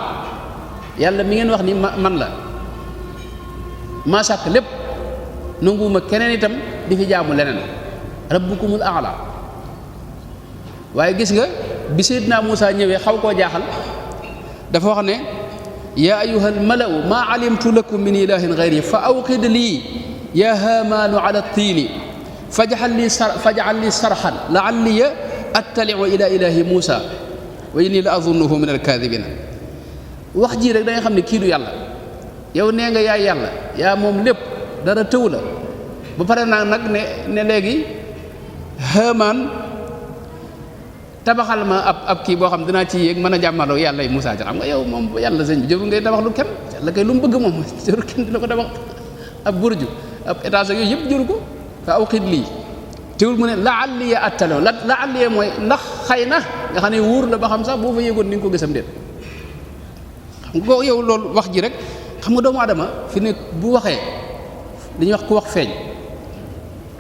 yàlla mi ngeen wax ni man la maa sàkk lépp nanguwuma keneen itam di fi jaamu leneen rabbukumul a'la waaye gis nga bi Seydina Muusa ñëwee xaw koo jaaxal dafa wax ne yaa ayyuhal mala'u maa alimtu lakum min ilahin ghayri fa awqid lii yaa haamaanu ala tiini faj'al lii sarhan la'alli attali'u ila ilahi Muusa wa inni la azunnuhu min alkaadibina wax jii rek da nga xam ne kii du yàlla yow nee nga yaay yàlla yaa moom lépp dara tëw la ba pare naa nag ne léegi Haamaan tabaxal ma ab kii boo xam dinaa ci yéeg mën a jàmmaloo yàlla yi Muusaa ci xam nga yow moom yàlla sëñ bi jëru ngay tabax lu kenn yàlla kay lu mu bëgg moom jëru kenn dina ko tabax ab burju ab étage yooyu yëpp jëru ko fa awqid lii teewul mu ne la'alli attali'u la'alli mooy ndax xëy na nga xam ne wóor la ba xam sax boo fa yéegoon ni nga ko gisam déet xam nga yow loolu wax ji rek xam nga doomu adama fi ne bu waxee dañuy wax ku wax feeñ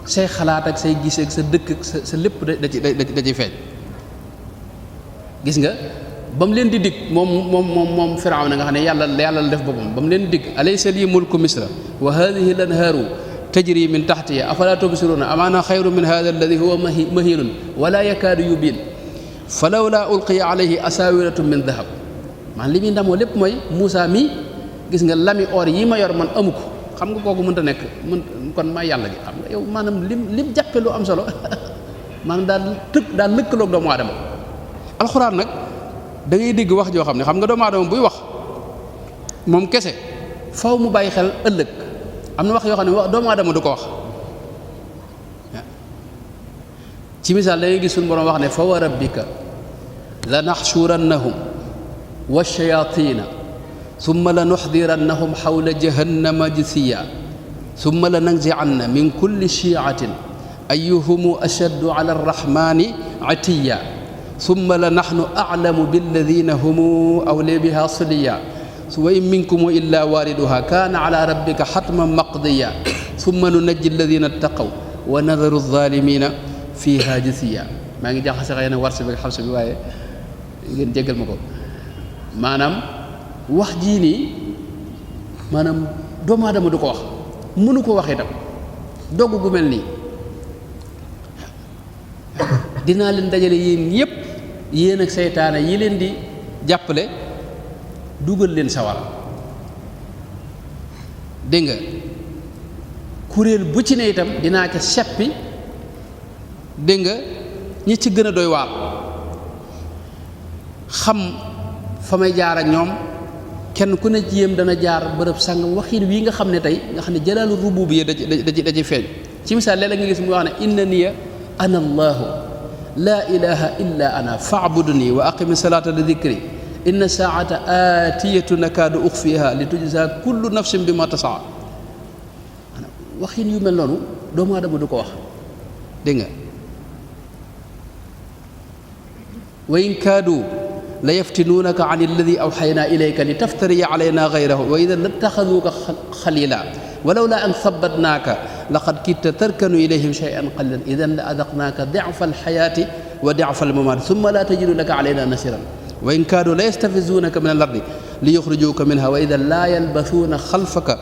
say xalaat ak say gis ak sa dëkk ak sa lépp da ciy feeñ gis nga ba mu leen di dig moom Firawna nga xam ne yàlla la def boppam ba mu leen di dig alaysa lii mulku misra wa hadihi l anhaaru tajri min taxtiya afala tubsiruuna amaana xayru min hada alladi huwa mahinun wala yakaadu yubin falawla ulqiya alayhi asaawiratun min dahab man li muy ndamoo lépp mooy Muusa mi gis nga lami or yi ma yor man amu ko xam nga kooku mënta nekk kon maa yàlla gi xam nga yow maanaam lim jàppe lu am solo maanaam daal lëkkaloog doomu aadama alxuraan nag da ngay dégg wax joo xam ne xam nga doomu aadama buy wax moom kese faw mu bàyyi xel ëllëg am na wax yoo xam ne doomu aadama du ko wax ci misaal da ngay gis suñu borom wax ne fa wa rabbika la naxshurannahum wa shayaatiina summa la nuxdirannahum xawla jahannama jisiya summa la nanzicanna min kulli shiicatin ayyuhum ashaddu ala arrahmani atiya summa la naxnu aclamu billadina hum awliya biha siliya wa in minkum illa waariduha kaana ala rabbika xatman maqdiya summa nunajji alladina ttaqaw wa nadaru alzalimina fiha jisiya maa ngi jaxase xëy na warsa bi xabsa bi waaye ngeen jéggal ma ko maanaam wax jii nii maanaam doomu aadama du ko wax mënu ko wax itam dogg gu mel nii dinaa leen dajale yéen yépp yéen ak seytaane yi leen di jàppale dugal leen sawar dégg nga kuréel bu ci ne itam dinaa ca seppi dégg nga ñi ci gën a doy waar xam fa may jaar ak ñoom kenn ku ne ci yéem dana jaar bërëb sàngam waxin wii nga xam ne tey nga xam ne jalaalu rububiyya da ci feeñ ci misaal léeg-léeg nga gis mu wax ne innaniya ana allahu laa ilaha illa ana faabuduni wa aqimi salata li dikri inna saata aatiyatu nakaadu uxfiha li tujza kullu nafsin bi ma tasaa waxin yu mel noonu doomu aadama du ko wax dégg nga wa in kaadu la yaftinuunaka an alladi awxaynaa ilayka li taftariya alayna gayrahu wa idan lattaxaduuka xalila walawla an sabatnaaka laqad kitta tarkanu ilayhim shay'an qalilan idan la adaqnaaka difa alxayaati wa difa almamaati summa la tajidu laka alayna nasiran wa in kaadu la yastafizuunaka min al ardi li yuxrijuuka minha wa idan laa yalbasuuna xalfaka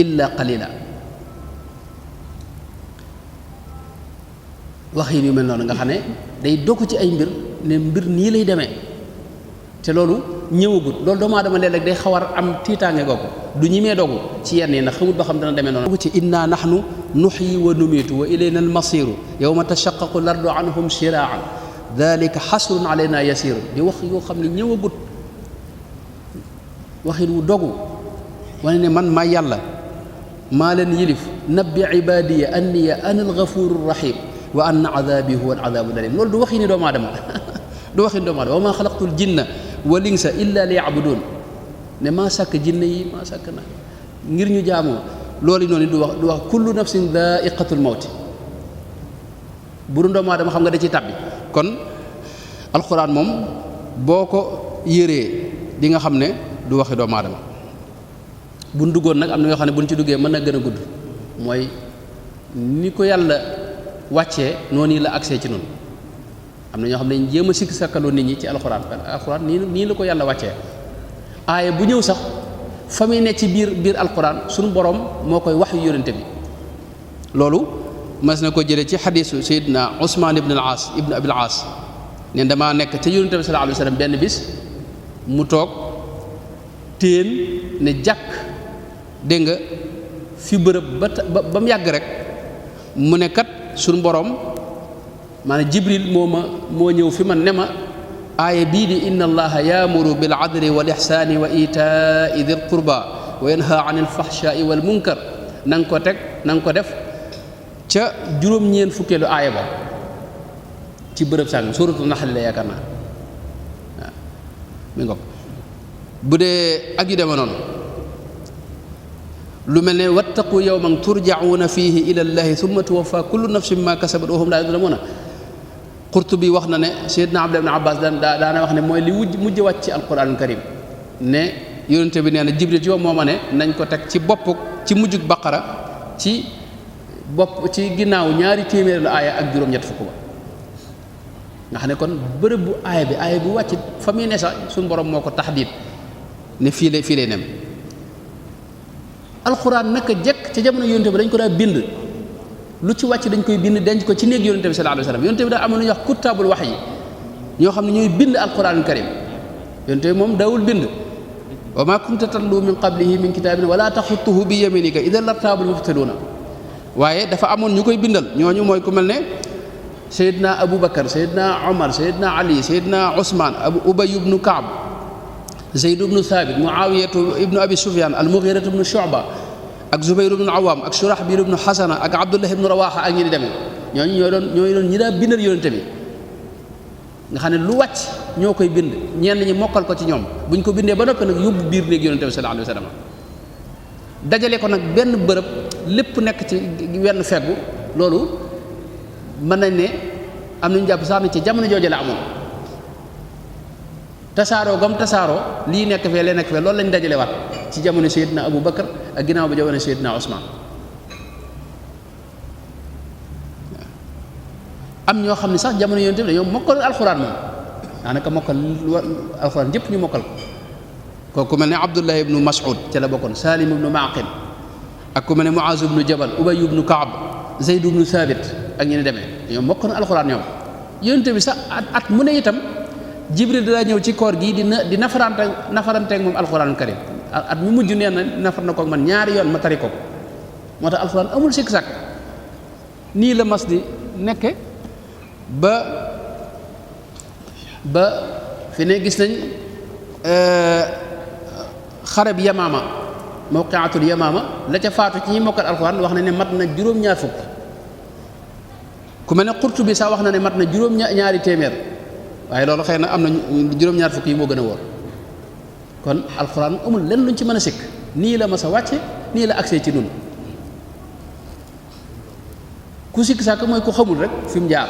illa qalila wax yi yu mel noonu nga xam ne day dogg ci ay mbir ne mbir nii lay demee te loolu ñëwagut loolu doomu aadama léeg-léeg day xawar am tiitaange googu du ñimee dogu ci yenn yi ndax xamut ba xam dana demee noonu ci inna nahnu nuxyi wa numiitu wa ilayna almasiru yawma tashaqqaqu lardu anhum shiraan dalika xasrun alayna yasiru di wax yoo xam ne ñëwagut waxin wu dogu wane ne man maa yàlla maa leen yilif nabbi ibadiya anniya ana algafuru rahim wa anna adabi huwa aladabu dalim loolu du waxini doomu aadama du waxin doomu aadama wa maa xalaqtul jinna wal insa illa liya'budun ne maa sàkk jinne yi maa sàkk na ngir ñu jaamoo loolu noonu du wax kullu nafsin dha'iqatul mawti bu dul doomu aadama xam nga da ci tàbbi kon alxuraan moom boo ko yëree di nga xam ne du waxi doomu aadama buñ duggoon nag am na yoo xam ne buñ ci duggee mën na gën a gudd mooy ni ko yàlla wàccee noonu la accès ci noonu am na ñoo xam ne jéem a sikk sakkaloo nit ñi ci alxuraan nii la ko yàlla wàccee aaya bu ñëw sax fa muy ne ci biir alxuraan suñu borom moo koy wax yu yónente bi loolu mas na ko jëlee ci xadiisu Seydina Usmaan ibn Abil Aas ne damaa nekk ca yónente bi sallallahu alayhi wa sallam benn bis mu toog téen ne jàkk dégg nga fi bërëb ba mu yàgg rek mu ne kat suñu borom maanaam jibril moo ñëw fi man ne ma aaya bii di inna allaha yaamuru bil adli wal ihsaani wa iitaai dil qurba wa yanha an il fahshaai wal munkar na nga ko teg na nga ko def ca juróom-ñeen fukkeelu aaya ba ci bërëb sàng suuratu naxli la yaakaar naa waaw mi ngo bu dee ak yu deme noonu lu mel ne wattaqu yawman turjauna fihi ila llahi summa tuwaffa kullu nafsin ma kasabat wa hum la yuzlamuna Qurtubi wax na ne Seydina Abdullah ibn Abbas daana wax ne mooy li mujj wàcc ci alquranul karim ne yonente bi nee na Jibril ci moom moo ma ne nañ ko teg ci bopp ci mujjug baqara ci ginnaaw ñaari téeméer la aaya ak juróom-ñett fukk ba nga xam ne kon bërëb bu aaya bi wàcc fa muy ne sax suñu borom moo ko taxdiit ne fii lay nem alxuraan naka jekk ca jamono yonente bi dañ ko daa bind lu ci wàcc dañ koy bind denc ko ci néeg yonente bi sallallahu alayhi wasallam yonente bi daa amoon lu ñuy wax kuttaabul wax yi ñoo xam ne ñooy bind alxuraanul karim yonente bi moom daawul bind wa ma kunta tatlu min qablihi min kitaabin wala taxutuhu bi yaminika idan lartaabul mubtiluuna waaye dafa amoon ñu koy bindal ñooñu mooy ku mel ne Seydina Abu Bakar Seydina Omar Seydina Ali Seydina Ousmane Ubay ibnu Kaab Zayd ibnu Thabit Muawiyatu ibnu Abi Sufyan al-Mughiratu ibnu Shu'ba ak Zubayr ibnu Awam ak Surahbil ibnu Hasana ak Abdullah ibnu Rawaha ak ñi di demee ñooñu ñooy doon ñi daa bindal yonente bi nga xam ne lu wàcc ñoo koy bind ñenn ñi mokkal ko ci ñoom buñ ko bindee ba noppi nag yóbbu biir néeg yonente bi sallallahu alayhi wasallam dajale ko nag benn bërëb lépp nekk ci wenn feggu loolu mën nañ ne am nañu jàpp sax ne ci jamono jooju la amoon tasaaroo gam tasaaroo lii nekk fee lee nekk fee loolu lañ dajale waat ci jamono Seydina Abu Bakar ak ginnaaw ba jamono Seydina Ousmane am ñoo xam ne sax jamono yonent bi dañoo mokkal alxuraan moom daanaka mokkal alxuraan yëpp ñu mokkal ko ku mel ne Abdullah ibnu Mas'ud ca la bokkoon Salim ibnu Maqil ak ku mel ne Muaz ibnu Jabal Ubay ibnu Kaab Zayd ibnu Thabit ak ñi ne demee dañoo mokkal alxuraan ñoom yonent bi sax at mu ne itam Jibril daa ñëw ci koor gi di nafaranteeg moom alxuraan karim at mu mujj nee na nafar na ko man ñaari yoon ma tari ko moo tax alxuraan amul sikk sàkk nii la mas di nekke ba fi ne gis nañ xareb Yamaama mawqiatul Yamaama la ca faatu ci ñi mokkal alxuraan wax na ne mat na juróom-ñaar fukk ku mel ne Qurtubi sax wax na ne mat na juróom-ñaari téeméer waaye loolu xëy na am na juróom-ñaar fukk yi moo gën a wóor kon alxuraan amul lenn luñ ci mën a sikk nii la mas a wàcce nii la agsee ci nun ku sikk sàkk mooy ku xamul rek fi mu jaar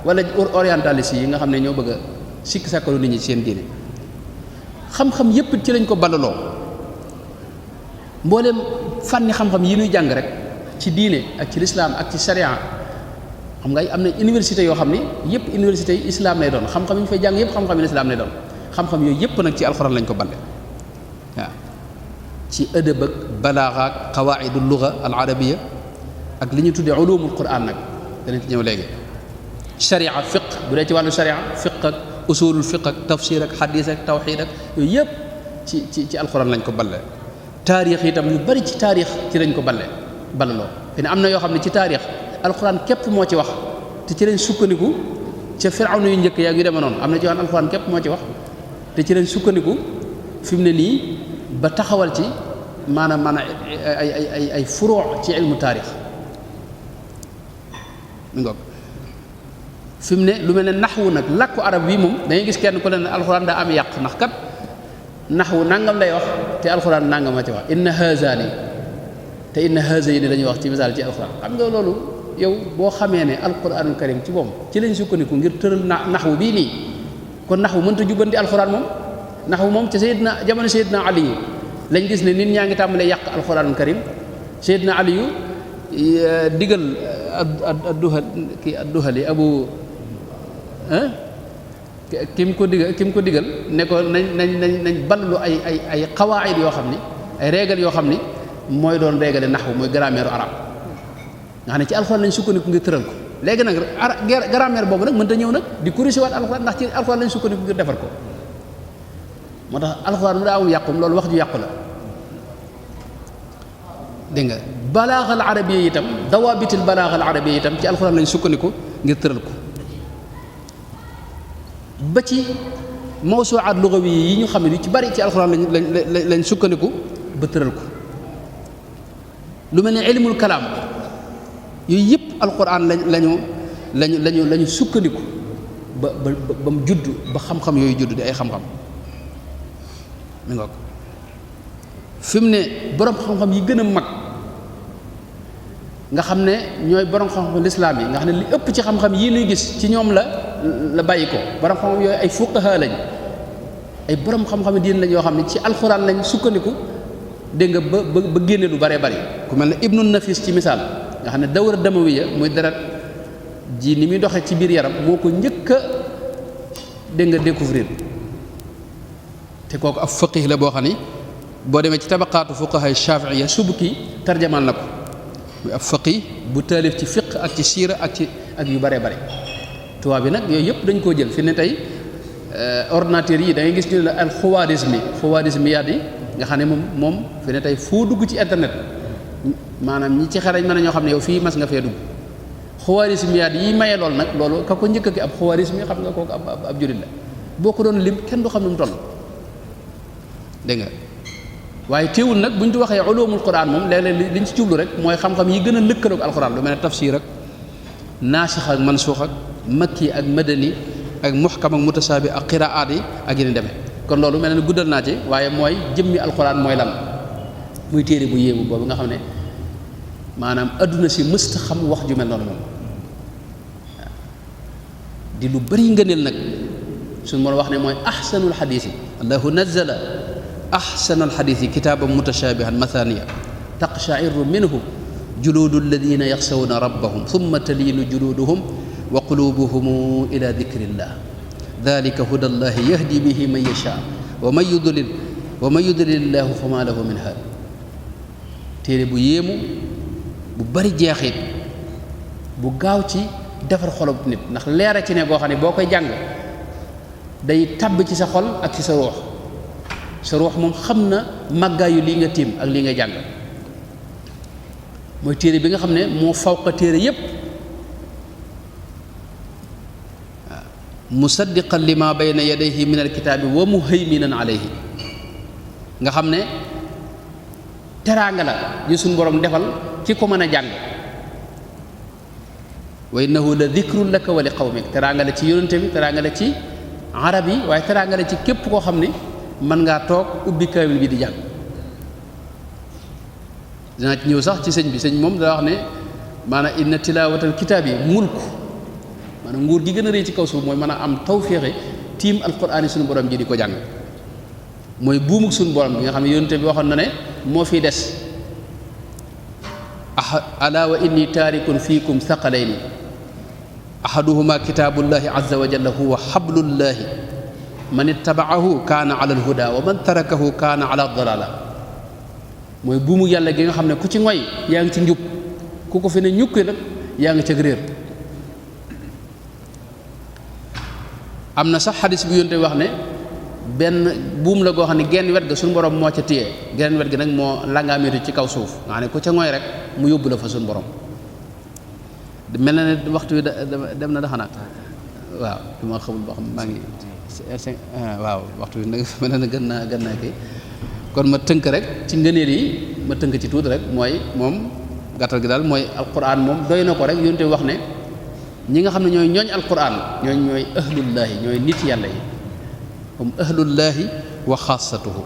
wala orientaliste yi nga xam ne ñoo bëgg a sikk sàkkalu nit ñi ci seen diine xam-xam yépp ci lañ ko ballaloo mbooleem fànni xam-xam yi ñuy jàng rek ci diine ak ci lislaam ak ci sharia xam nga am na université yoo xam ni yépp université yi islam lay doon xam-xam yi ñu fay jàng yépp xam-xam yi islam lay doon xam-xam yooyu yépp nag ci alxuraan lañ ko balle waaw ci ëdëb ak balaaxa ak qawaidu lugha al arabia ak li ñu tuddee ulumul quran nag danañ ci ñëw léegi sharia fiq bu dee ci wàllu sharia fiq ak usulul fiq ak tafsir ak xadis ak tawxid ak yooyu yépp ci alxuraan lañ ko balle taarix itam yu bari ci taarix ci lañ ko ballaloo fi ne am na yoo xam ne ci taarix alxuraan képp moo ci wax te ci lañ sukkandiku ca firawna yu njëkk yaa ngi demee noonu am na ci wax alxuraan képp moo ci wax te ci lañ sukkandiku fi mu ne nii ba taxawal ci maanaam ay furoo ci ilmu taarix mi ngoog fi mu ne lu mel ne naxwu nag làkku arab bii moom dangay gis kenn ku leen ne alxuraan daa am yàq ndax kat naxwu nangam lay wax te alxuraan nangam a ci wax inna haazani te inna haazayni dañuy wax ci misaal ci alxuraan xam nga loolu yow boo xamee ne alxuraanul karim ci moom ci lañ sukkandiku ngir tëral naxwu bii nii kon naxwu mënta jubbanti alxuraan moom naxwu moom ca jamono Seydina Aliyu lañ gis ne nit ñaa ngi tàmbalee yàq alxuraanul karim Seydina Aliyu digal adduhali abu kim ko digal ne ko nañ ballu ay xawaayid yoo xam ni ay régal yoo xam ni mooy doon régale naxwu mooy grammaire arab nga xam ne ci alxuraan lañ sukkandiku ngir tëral ko léegi nag grammaire boobu nag mënta ñëw nag di corriger waat alxuraan ndax ci alxuraan lañ sukkandiku ngir defar ko moo tax alxuraan mu daa amul yàqum loolu wax ju yàqu la dégg nga balaaxal arabiya itam dawaabitil balaaxal arabiya itam ci alxuraan lañ sukkandiku ngir tëral ko ba ci mawsuuaat lugawi yi ñu xam ne ci bari ci alxuraan lañ sukkandiku ba tëral ko lu mel ne ilmul kalaam yooyu yëpp alxuraan lañu sukkandiku ba mu judd ba xam-xam yooyu judd di ay xam-xam mi nga ko fi mu ne borom xam-xam yi gën a mag nga xam ne ñooy borom xam-xam lislaam yi nga xam ne li ëpp ci xam-xam yii nuy gis ci ñoom la bàyyi ko borom xam-xam yooyu ay fuqaha lañ ay borom xam-xam diin lañ yoo xam ne ci alxuraan lañ sukkandiku dégg nga ba génne lu bare bari ku mel ne ibnu nafis ci misaal nga xam ne dawra damawiya muy deret ji ni muy doxee ci biir yaram moo ko njëkk a dégg nga découvrir te kooku ab faqih la boo xam ni boo demee ci tabaqaatu fuqaha shafi'iyya Subki tarjamal na ko muy ab faqih bu taalif ci fiqh ak ci siira ak yu bare bare tubaab bi nag yooyu yëpp dañ koo jël fi ne tey ordinateur yi da ngay gis ñu ne la al xuwaarismiyaat yi nga xam ne moom fi ne tey foo dugg ci internet maanaam ñi ci xarañ mën a ñoo xam ne yow fii mas nga fee dugg xuwaarismiyaat yi maye lool nag loolu ka ko njëkk ki ab xuwaarismi xam nga kooku ab jurit la boo ko doon lim kenn du xam ne mu toll dégg nga waaye teewul nag bu ñu waxee ulumul quran moom léeg-léeg liñ ci jublu rek mooy xam-xam yi gën a lëkkaloog alquran lu mel ne tafsir ak naasix ak mansuux ak makki ak madani ak muhkam ak mutasaabi ak qiraat yi ak yeneen demee kon loolu mel ne guddal naa ci waaye mooy jëmmi alquran mooy lan muy téere bu yéemu boobu nga xam ne maanaam adduna si mësta xam wax ju mel noonu moom di lu bari ngëneel nag suñu mën wax ne mooy ahsanul xadiis yi allahu nazala ahsanal xadiis yi kitaaban mutashaabihan mathaniya taqshairu minhu juluudu alladina yaxsawna rabbahum thumma taliinu juluuduhum wa qulubuhum ila dikrillah dalika huda allahi yahdi bihi man yashaa wa man yudlil illahu fa ma lahu min haad téere bu yéemu bu bari jeexit bu gaaw ci defar xolub nit ndax leera ci ne boo xam ne boo koy jàng day tabb ci sa xol ak ci sa ruux moom xam na màggaayu lii nga tiim ak lii nga jàng mooy téere bi nga xam ne moo fawqa téere yépp waaw musaddiqan lima bayna yadayhi min alkitaabi wa muhayminan alayhi nga xam ne teraanga la yu suñ borom defal ki ko mën a jàng wa innahu la dikrun laka wa li qawmik teraanga la ci yonente bi teraanga la ci arab yi waaye teraanga la ci képp koo xam ne mën ngaa toog ubbi kaamil bi di jàng dinaa ci ñëw sax ci sëñ bi sëñ moom daa wax ne maanaam inna tilaawatal kitaab yi mulk maanaam nguur gi gën a rëy ci kaw suuf mooy mën a am tawféexe tiim alquraan yi suñu borom ji di ko jàng mooy buumuk suñu borom bi nga xam ne yonente bi waxoon na ne moo fi des ala wa inni taarikun fiikum thaqalayni ahaduhuma kitaabullahi azza wa jalla huwa hablullahi man ittabaahu kaana ala alhuda wa man tarakahu kaana ala dalala mooy buumu yàlla gi nga xam ne ku ci ngoy yaa ngi ci njub ku ko fi ne ñukki nag yaa ngi ca réer am na sax xadis bu yonte wax ne benn buum la goo xam ne genn wet ga suñu borom moo ca téye genn wet gi nag moo langaameetu ci kaw suuf nga xam ne ku ca ngoy rek mu yóbbu la fa suñu borom mel na ne waxtu wi dem na dafa nag waaw du ma xamul boo xam maa ngi waaw waxtu wi nag mel na ne gën naa kii kon ma tënk rek ci ngëneel yi ma tënk ci tuuti rek mooy moom gàttal gi daal mooy alquran moom doy na ko rek yonte wax ne ñi nga xam ne ñooy ñooñ alquran ñooy ahlullaahi ñooy nit yàlla yi hum ahlullaahi wa xaasatuhu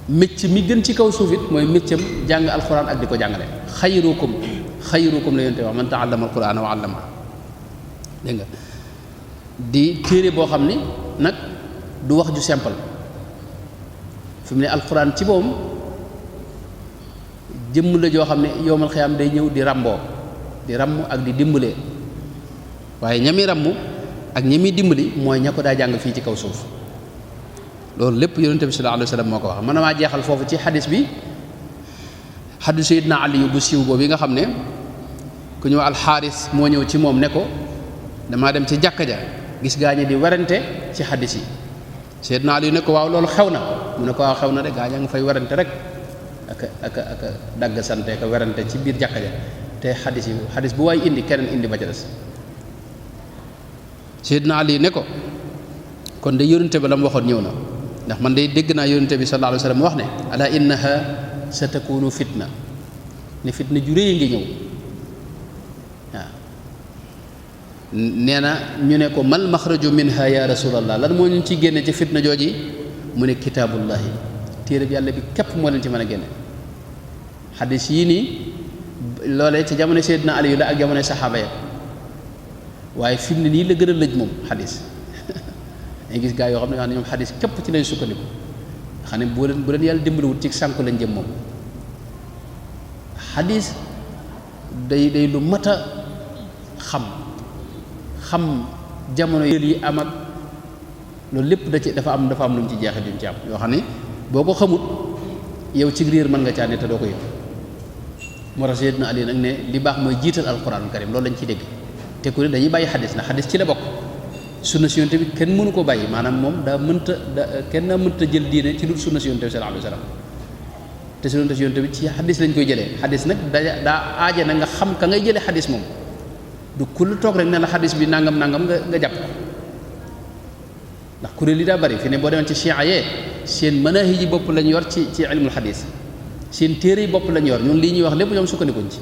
mécc mi gën ci kaw suuf it mooy méccam jàng alquran ak di ko jàngale xayrukum la yonte wax man taallama alquran wa allama dégg nga di téere boo xam ni nag du wax ju simple fi mu ne alquran ci boom jëmm la joo xam ne yowmal xiyaam day ñëw di ràmboo di ràmm ak di dimbalee waaye ñami ràmm ak ñami dimbali mooy ña ko daa jàng fii ci kaw suuf loolu lépp yonente bi sallallahu alayhi wa sallam moo ko wax mën na maa jeexal foofu ci xadis bi xadis Seydina Ali bu siiw boobu yi nga xam ne ku ñëw alxaaris moo ñëw ci moom ne ko damaa dem ci jàkka ja gis gaa ñi di werante ci xadis yi Seydina Ali ne ko waaw loolu xew na mu ne ko waaw xew na de gaa ñaa nga fay werante rek ak dagg sante ko werante ci biir jàkka ja te xadis bu waay indi keneen indi ba ca des Seydina Ali ne ko kon de yonente ba la mu waxoon ñëw na ndax man day dégg naa yonente bi sallallahu alayhi wa sallam wax ne ala innaha sa takunu fitna ne fitna ju réy ngi ñëw waaw nee na ñu ne ko mal maxraju minha ya rasulallah lan moo ñu ci génne ci fitna jooji mu ne kitaabullahi téere bi yàlla bi képp moo leen ci mën a génne xadis yii nii loolee ci jamono Seydina Ali la ak jamono saxaaba ya waaye fi mu ne nii la gën a lëj moom xadis ay gis gaa yoo xam ne ñoom xadis képp ci lañ sukkandiku xam ne bu leen yàlla dimbaliwut ci sànku lañ jëm moom xadis day lu mat a xam jamono yi am ak loolu lépp dafa am lu mu ci jeexit yu mu ci am yoo xam ne boo ko xamut yow ci réer mën nga caa ne te doo ko yëg moo tax Seydina Ali nag ne li baax mooy jiital alquranul karim loolu lañ ciy dégg te ku ne dañuy bàyyi xadis ndax xadis ci la bokk sunna si yonte bi kenn mënu ko bàyyi maanaam moom kenn daa mënta jël diine ci lu sunna si yonte bi sallallahu alayhi wasallam te sunna si yonte bi ci xadis lañ koy jëlee xadis nag daa aaje na nga xam ka ngay jëlee xadis moom du ku lu toog rek ne la xadis bi nangam nga jàpp ko ndax kuréel yi daa bari fi ne boo demoon ci chia yee seen manahij yi bopp lañ yor ci ilmul xadis seen téere yi bopp lañ yor ñun lii ñuy wax lépp ñoom sukkandikuñ ci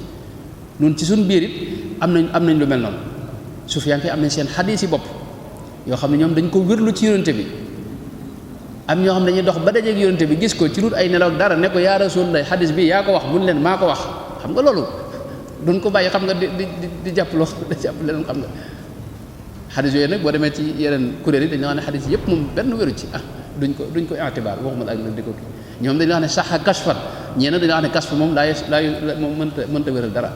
ñun ci suñ biir it am nañ lu mel noonu Sufyaan am nañ seen xadis yi bopp yoo xam ne ñoom dañ ko wérlu ci yonente bi am ñoo xam ne dañuy dox ba dajeeg yonente bi gis ko ci lut ay nelaw dara ne ko yaa Rasulullah xadis bi yaa ko wax mun leen maa ko wax xam nga loolu duñ ko bàyyi xam nga di jàpp loo di jàpp leen xam nga xadis yooyu nag boo demee ci yeneen kuréel yi dañu wax ne xadis yëpp moom benn wéru ci duñ ko itibaar waxuma la ak nag di ko kii ñoom dañu wax ne saxa kasfan ñee nag dañu wax ne kasf moom moom mënta wéral dara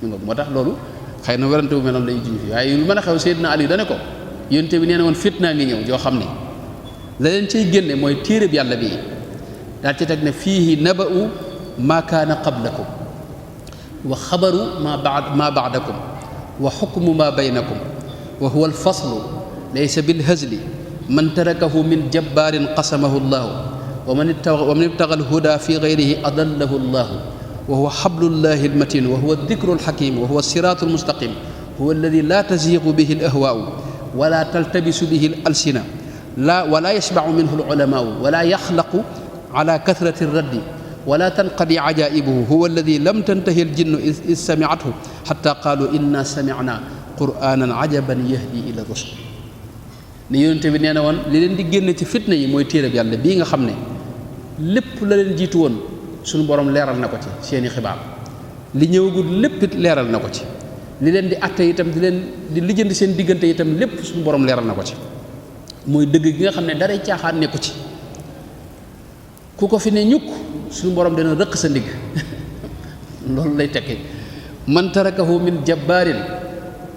moo tax loolu xëy na werante bu mel noonu lay junj fi waaye lu mën a xew Seydina Ali dane ko yonte bi nee na woon fitnaa ngi ñëw joo xam ne la leen cay génne mooy téereb yàlla bii daal ci teg ne fiihi naba'u maa kaana qablakum wa xabaru ma ba'dakum wa xukmu ma baynakum wa huwa alfaslu laysa bilhazli man tarakahu min jabbaarin qasamahu llahu wa man ibtaga alhuda fi gayrihi adallahu llahu wa huwa xablullahi almatin wa huwa aldikru alxakim wa huwa alsiraatu almustaqim huwa alladi la taziigu bihi alahwaau wala taltabisu bihi alalsina wala yashbacu minhu alulamaau wala yaxlaqu ala kathrati alraddi wala tanqadi ajaibuhu huwa alladi lam tantahi aljinnu id samicathu xata qaalu inna samicna qur'anan ajaban yahdi ila rushd ne yonente bi nee na woon li leen di génn ci fitna yi mooy téereb yàlla bii nga xam ne lépp la leen jiitu woon suñu borom leeral na ko ci seeni xibaar li ñëwagul lépp it leeral na ko ci li leen di atte itam di lijjanti seen diggante itam lépp suñu borom leeral na ko ci mooy dëgg gi nga xam ne daray caaxaan nekku ci ku ko fi ne ñukk suñu borom dina rëq sa ndigg loolu lay tekki man tarakahu min jabbaarin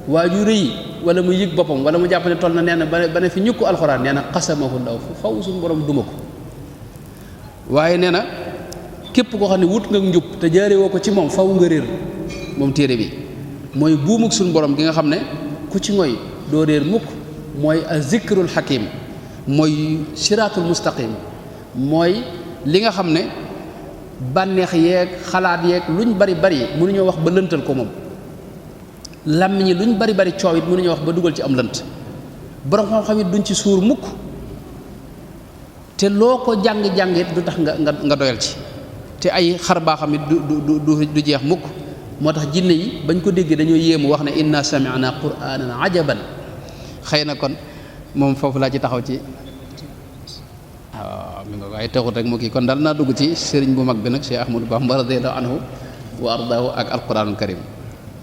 waa ju rëy wala mu yëg boppam wala mu jàpp ne toll na nee na ba ne fi ñukk alxuraan nee na xasamahu law faw suñu borom duma ko waaye nee na képp koo xam ne wut nga njub te jaare woo ko ci moom faw nga réer moom téere bi mooy buumug suñu borom gi nga xam ne ku ci ngoy doo réer mukk mooy azikrul hakim mooy siraatul mustaqim mooy li nga xam ne bànneex yeeg xalaat yeeg luñ bari mënuñoo wax ba lëntal ko moom làmmiñ yi luñ bari coow it mënuñoo wax ba dugal ci am lënt borom xam-xam it duñ ci suur mukk te loo ko jàng it du tax nga doyal ci te ay xar baaxam it du jeex mukk moo tax jinne yi bañ ko déggee dañoo yéemu wax ne inna sami'na qur'anan ajaban xëy na kon moom foofu laa ci taxaw ci waaw mi nga waaye taxut rek mu kii kon daal naa dugg ci sëriñ bu mag bi nag Cheikh Ahmadou Bamba radiyallahu anhu wa ardaahu ak alquranul karim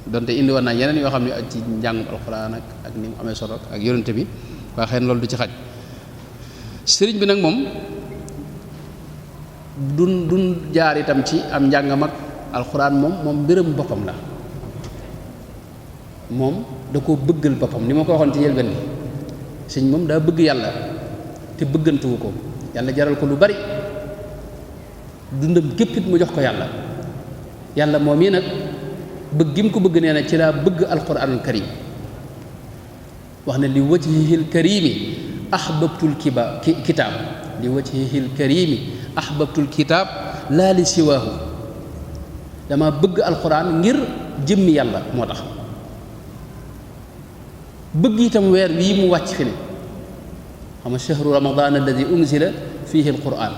donte indi woon naa yeneen yoo xam ne ci njàngum alquran ak ni mu amee solo ak yonente bi waaye xëy na loolu du ci xaj sëriñ bi nag moom dun jaar itam ci am njàngam ak alquran moom mbiram boppam la moom da koo bëggal boppam ni ma ko waxoon ci yëlben bi sëñ moom daa bëgg yàlla te bëggantuwu ko yàlla jaral ko lu bari dundam géppit mu jox ko yàlla moom yi nag bëgg gi mu ko bëgg nee na ci laa bëgg alquranul karim wax ne li wajhihil karimi ahbabtul kitaab li wajhihil karimi ahbabtul kitaab laa li siwaahu dama bëgg alquran ngir jëmmi yàlla moo tax bëgg itam weer wii mu wàcc fi ne xam nga shahru ramadan alladi unzila fihi alquran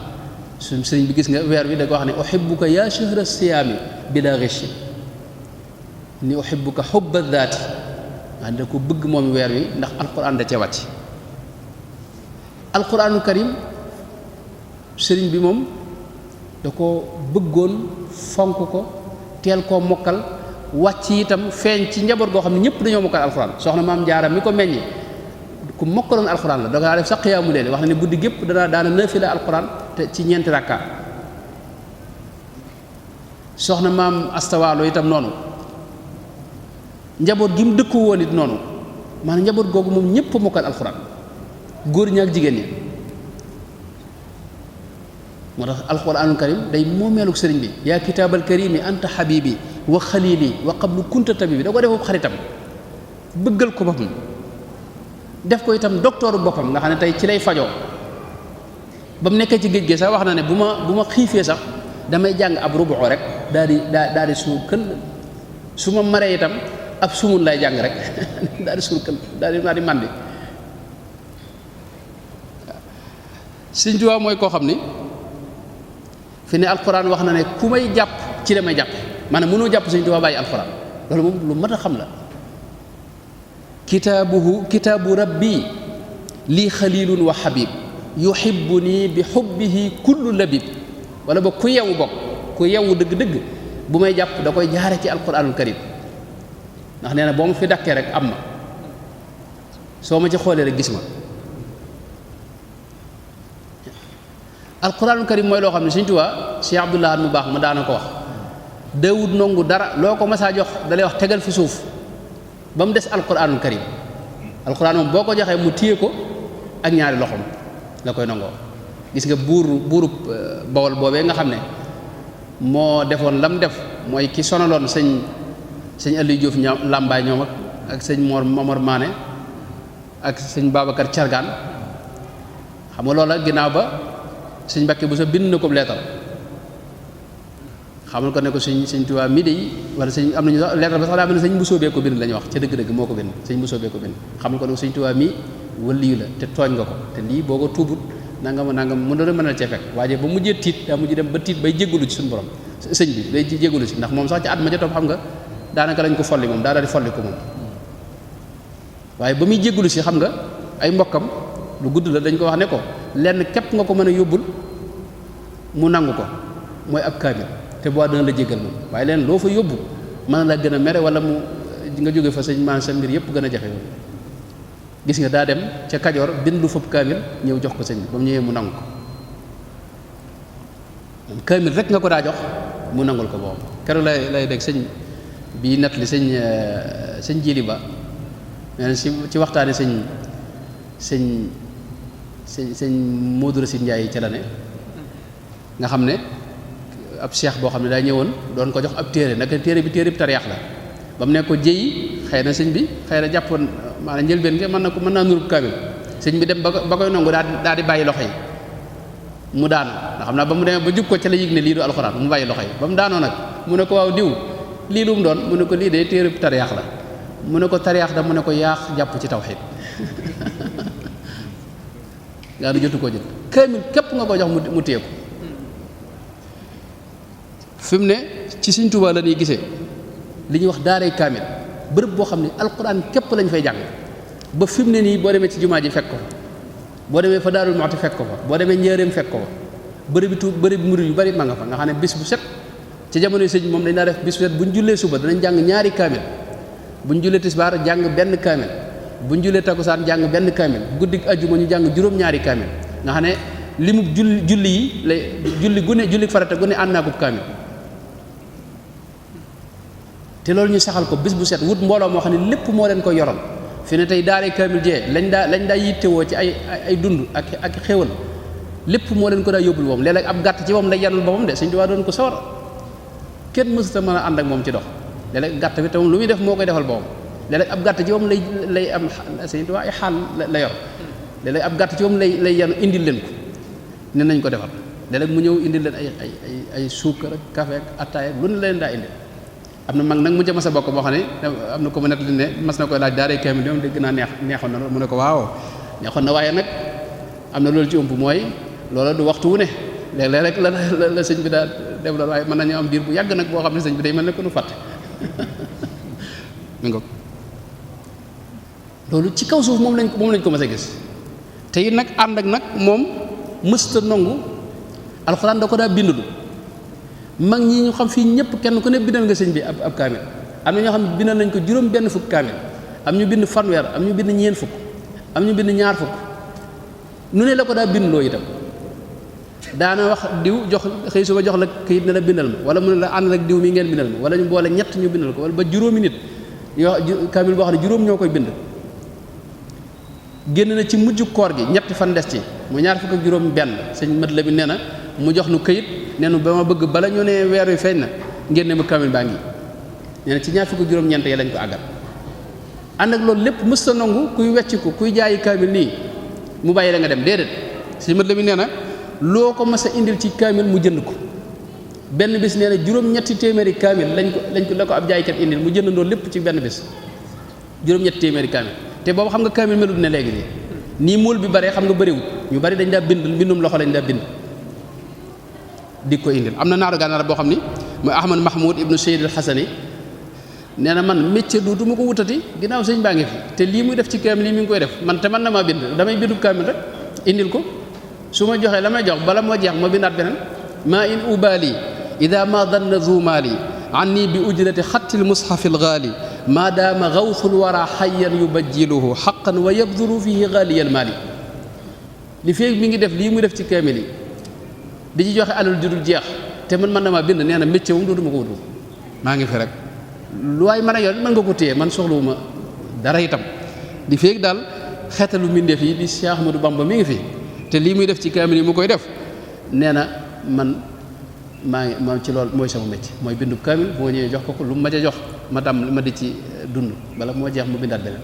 suñ sëriñ bi gis nga weer wi da ko wax ne uhibbuka ya shahra siyaami bila ghish ni uhibbuka hubba dhaati wax da ko bëgg moom weer wi ndax alquran da ca wàcc alquranul karim sëriñ bi moom da ko bëggoon fonk ko teel koo mokkal wàcc itam feeñ ci njaboot goo xam ne ñëpp dañoo mokkal alquran soxna maam Jaara mi ko meññi ku mokkaloon alquran la dangaa def sax xiyaamu leen wax na ne guddi gépp daana naafila alquran te ci ñeenti rakka soxna maam astawaalo itam noonu njaboot gi mu dëkku woon it noonu maanaam njaboot googu moom ñëpp mokkal alxuraan góor ñi ak jigéen ñi. moo tax alxuraanul karim day moomeeluk sëriñ bi yaa kitaabal karimi anta habibi wa xalili wa qablu kunta tabibi da ko defoo xaritam bëggal ko boppam def ko itam doktooru boppam nga xam ne tey ci lay fajoo ba mu nekkee ci géej gi sax wax na ne bu ma xiifee sax damay jàng ab rubu rek daal di suur kël su ma maree itam ab sumun lay jàng rek daal di suur kël daal di màndi. Sëriñ Tuubaa mooy koo xam ni fi ne alquran wax na ne ku may jàpp ci la may jàpp maanaam mënoo jàpp Sëriñ Tuubaa bàyyi alquran loolu moom lu mat a xam la. kitaabu rabbi lii xalilun wa habib yuhibbuni bi hubbihi kullu labib wala boog ku yewu bokk ku yewu dëgg-dëgg bu may jàpp da koy jaare ci alquranul karim ndax nee na boo ma fi dakkee rek am ma soo ma ci xoolee rek gis ma. alquranul karim mooy loo xam ne Sëriñ Tuubaa Cheikh Abdoulaye mu baax ma daana ko wax Daawud nongu dara loo ko masaa jox da lay wax tegal fi suuf ba mu des alquranul karim alquran moom boo ko joxee mu téye ko ak ñaari loxoom la koy nangoo. gis nga buurub Bawol boobee nga xam ne moo defoon lam def mooy ki sonaloon sëñ Aliou Diouf ñoom Lambaay ñoom ak sëñ Momar Mané ak sëñ Babacar Cargaan xam nga loola ginnaaw ba sëñ Mbàkke bu sa bind na ko leetal xamal ko ne ko sëñ Tuubaa mi de wala sëñ am nañu sax leetal ba sax daa mel ne sëñ Mbusoo bee ko bind la ñuy wax ca dëgg-dëgg moo ko bind sëñ Mbusoo bee ko bind xamal ko ne ko sëñ Tuubaa mi waliyu la te tooñ nga ko te lii boo ko tuubut nangam mu doon mën a cee fekk waaye ba mujjee tiit daa mujj dem ba tiit bay jéggalu ci suñu borom sëñ bi day jéggalu ci ndax moom sax ci at ma ca topp xam nga daanaka lañ ko folli moom daa daal di folli ko moom waaye ba muy jéggalu si xam nga ay mbokkam lu gudd la dañ ko wax ne ko lenn képp nga ko mën a yóbbul mu nangu ko mooy ab kaamil te boo dana la jéggal moom waaye leen loo fa yóbbu mën na la gën a mere wala mu nga jóge fa sëñ maan sa mbir yëpp gën a jafe gis nga daa dem ca Kajoor bindu fab kaamil ñëw jox ko sëñ bi ba mu ñëwee mu nangu ko moom kaamil rek nga ko daa jox mu nangul ko boobu keroog lay dégg sëñ bii nat li sëñ Jili Ba nee na ci waxtaane sëñ Modou Racine Ndiaye ca la ne nga xam ne ab cheikh boo xam ne daa ñëwoon doon ko jox ab téere naka téere bi tariyaax la ba mu ne ko jëyi xëy na sëñ bi xëy na jàppoon maanaam njëlbeen nga mën naa nurub kaamil sëñ bi dem ba koy nangu daal di bàyyi loxo yi mu daanu nga xam naa ba mu demee ba jub ko ca la yëg ne lii du alxuraan mu bàyyi loxo yi ba mu daanoo nag mu ne ko waaw diw lii lu mu doon mu ne ko lii de téere bi tariyaax la mu ne ko tariyaax da mu ne ko yaax jàpp ci tawxiid nga du jotu koo jël kaamil képp nga ko jox mu téye ko fi mu ne ci Sëriñ Tuubaa la ñuy gisee li ñuy wax daaray kaamil bërëb boo xam ne alquran képp lañ fay jàng ba fi mu ne nii boo demee ci jumaa ji fekk ko fa boo demee fa Daarul Muxti fekk ko fa boo demee Njaaréem fekk ko fa bërëb murid yu bari ma nga fa nga xam ne bis bu set ci jamono sëñ moom dañ daa def bis bu set bu ñu jullee suba danañ jàng ñaari kaamil bu ñu jullee tisbaar jàng benn kaamil bu ñu jullee takkusaan jàng benn kaamil guddi ajjuma ñu jàng juróom-ñaari kaamil nga xam ne limub julli yi lay julli farata gune ànd naa ko kaamil te loolu ñu saxal ko bis bu set wut mbooloo moo xam ne lépp moo leen koy yoral fi ne tey daaree kaamil jee lañ daa yittewoo ci ay dund ak xéwal lépp moo leen ko daa yóbbul moom léeg-léeg ab gàtt ci moom lay yanul boppam de Sëñ Tuubaa doon ko sawar kenn mësuta mën a ànd ak moom ci dox léeg-léeg gàtt bi te moom lu muy def moo koy defal boppam léeg-léeg ab gàtt ci moom lay am Sëñ Tuubaa ay xaal la yor léeg-léeg ab gàtt ci moom lay yanu indil leen ko ne nañ ko defal léeg-léeg mu ñëw indil leen ay suukar ak café ak attaaya ak lu ne leen daa indil am na mag nag mu jëm sa bokk boo xam ne am na ko mu nettali ne mas na koy laaj daaree kaamil moom dégg naa neexoon na loolu mu ne ko waaw neexoon na waaye nag am na loolu ci ëmp mooy loola du waxtu wu ne léeg-léeg rek la sëñ bi daal def loolu waaye mën nañu am diir bu yàgg nag boo xam ne sëñ bi day mel ne ko nu fàtte mi ngo loolu ci kaw suuf moom lañ ko mës a gis te it nag ànd ak nag moom mësta nongu alxuraan da ko daa bindu mag ñi ñu xam fii ñëpp kenn ku ne bindal nga sëñ bi ab kaamil am na ñoo xam ne bindal nañ ko juróom benn fukk kaamil am ñu bind fanweer am ñu bind ñeen fukk am ñu bind ñaar fukk nu ne la ko daa bindloo itam daana wax diw jox xëy suba jox la këyit ne la bindal ma wala mu ne la ànd ak diw mi ngeen bindal ma wala ñu boole ñett ñu bindal ko wala ba juróomi nit yoo kaamil boo xam ne juróom ñoo koy bind génn na ci mujj koor gi ñetti fan des ci mu ñaar fukk ak juróom benn sëñ mat la bi nee na mu jox nu këyit nee nu ba ma bëgg bala ñu ne weer wi feeñ na ngeen ne ma kaamil baa ngi nee na ci ñaar fukk ak juróom-ñeent yi lañ ko àggal ànd ak loolu lépp mës ta nangu kuy wecciku kuy jaayi kaamil nii mu bàyyi la nga dem déedéet sëñ mat la bi nee na loo ko mës a indil ci kaamil mu jënd ko benn bis nee na juróom-ñetti téeméeri kaamil la ko ab jaaykat indil mu jëndandoo lépp ci benn bis juróom-ñetti téeméeri kaamil te boobu xam nga kaamil melut ne léegi nii mool bi bare xam nga bëriwut ñu bari dañ daa bind mbindum loxo lañ daa bind di ko indil am na naaru gànnaar boo xam ni mooy Ahmad Mahmoud ibnu Sayyid al Hasani nee na man métier du ma ko wutati ginnaaw sëñ baa ngi fi te lii muy def ci kaamil lii mi ngi koy def man te man na maa bind damay bindub kaamil rek indil ko su ma joxee la may jox bala moo jeex ma bindaat beneen maa in ubali ida ma danna zu maali anni bi ujrati xattil mushafil gaali maa daama gawsul wara xayyan yubajjiluhu xaqan wa yabdulu fihi gaaliyal maali li feeg mi ngi def lii muy def ci kaamil yi di ci joxe alal ju dul jeex te man na maa bind nee na métier wum dootuma ko wutu maa ngi fi rek lu waay mën a yor mën nga ko téye man soxlawuma dara itam di feeg daal xeetalu mbindeef yi di Cheikh Ahmadou Bamba mi ngi fi te lii muy def ci kaamil yi mu koy def nee na man maa ci loolu mooy sama métier mooy bindu kaamil boo ñëwee jox ko lu ma ca jox ma dam ma di ci dund bala moo jeex mu bindaat beneen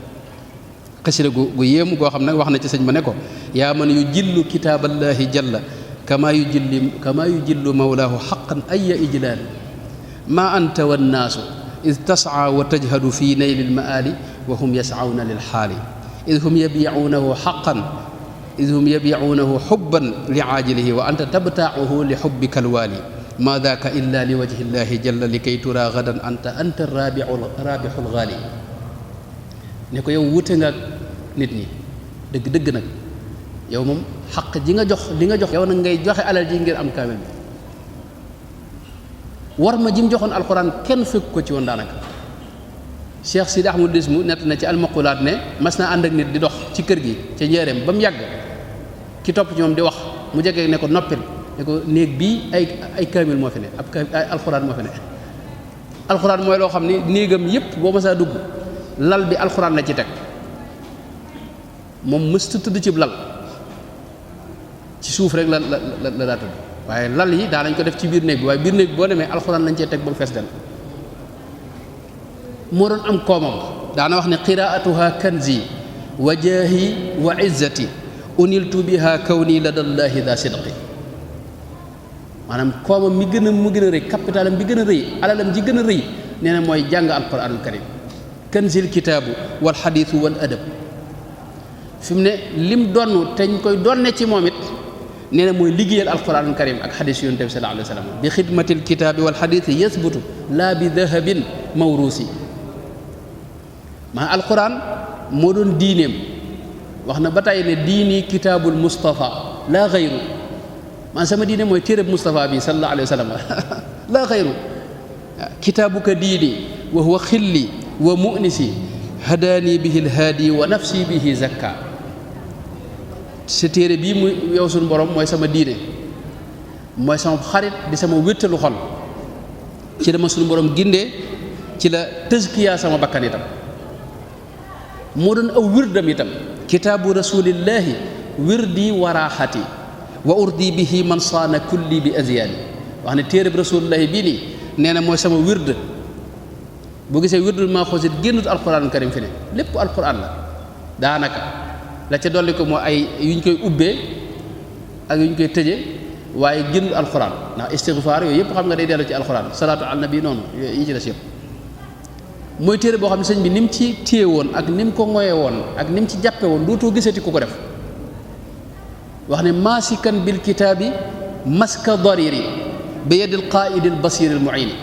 xasida gu yéemu goo xam nag wax na ci sëñ ma ne ko yaa man yu jillu kitaaballahi jalla kama yu jillu mawlaahu xaqan aya ijlaali ma anta wannaasu id tasca wa tajhadu fi nayli lmaali wa hum yascawna lilxaali id hum yabiicuunahu xaqan id hum yabiicuunahu xubban li caajilihi wa anta tabtaacuhu li xubbika alwaali ma daaka illa li wajhi llahi jalla li kay tura gadan anta raabixu lgaali ne ko yow wute nga nit ñi dëgg nag yow moom xaq ji nga jox li nga jox yow nag ngay joxe alal ji ngir am kaamil bi war ma ji mu joxoon alxuraan kenn fekk ko ci woon daanaka Cheikh Sidi Ahmad Dismu nett na ci almaqulaat ne mas naa ànd ak nit di dox ci kër gi ca njëreem ba mu yàgg ki topp ci moom di wax mu jege ne ko noppil ne ko néeg bii ay kaamil moo fi ne ay alxuraan moo fi ne alxuraan mooy loo xam ne néegam yépp boo masaa dugg lal bi alxuraan la ci teg moom mësta tëdd ci lal ci suuf rek la daa tëdd waaye lal yi daa nañ ko def ci biir néeg bi waaye biir néeg bi boo demee alxuraan lañ cee teg ba mu fees del moo doon am koomam daana wax ne qiraatuha kanzi wa jaahi wa izzati uniltu biha kawni ladallahi da sidqi maanaam koomam mu gën a rëy capitalam bi gën a rëy alalam ji gën a rëy nee na mooy jàng alquranul karim kanzil kitaabu wal xadiisu wal adab fi mu ne lim donn te ñu koy donne ci moom it nee na mooy liggéeyal alquranul karim ak xadiis yonent bi sallallahu alayhi wa sallam bi xidmatil kitaabi wal xadiisi yasbutu laa bi dahabin mawruusi maa alquran moo doon diineem wax na ba tey ne diini kitaabul Mustafa laa xayru man sama diine mooy téereb Mustafa bi sallallahu alayhi wa sallam laa xayru kitaabuka diini wa huwa xilli wa mu'nisi hadaani bihi lhaadi wa nafsi bihi zakka sa téere bii mu yow suñu borom mooy sama diine mooy sama xarit di sama wéttalu xol ci dama suñu borom gindee ci la tëskiyaa sama bakkan itam moo doon aw wirdam itam kitaabu rasulillahi wirdi wa raaxati wa urdi bihi man saana kulli bi azyaani wax ne téereb rasulillahi bii nii nee na mooy sama wird boo gisee wirdul maa xosit génnut alquran karim fi ne lépp alquran la daanaka la ca dolli ko moo ay yu ñu koy ubbee ak yu ñu koy tëje waaye génnut alquran ndax istigfaar yooyu yëpp xam nga day dellu ci alquran salaatu ala nabi noonu yi ci des yëpp mooy téere boo xam ne sëñ bi ni mu ci téye woon ak ni mu ko ngoye woon ak ni mu ci jàppe woon dootoo gisati ku ko def wax ne maasikan bil kitaabi maska dariri bi yadil qaidil basiril muini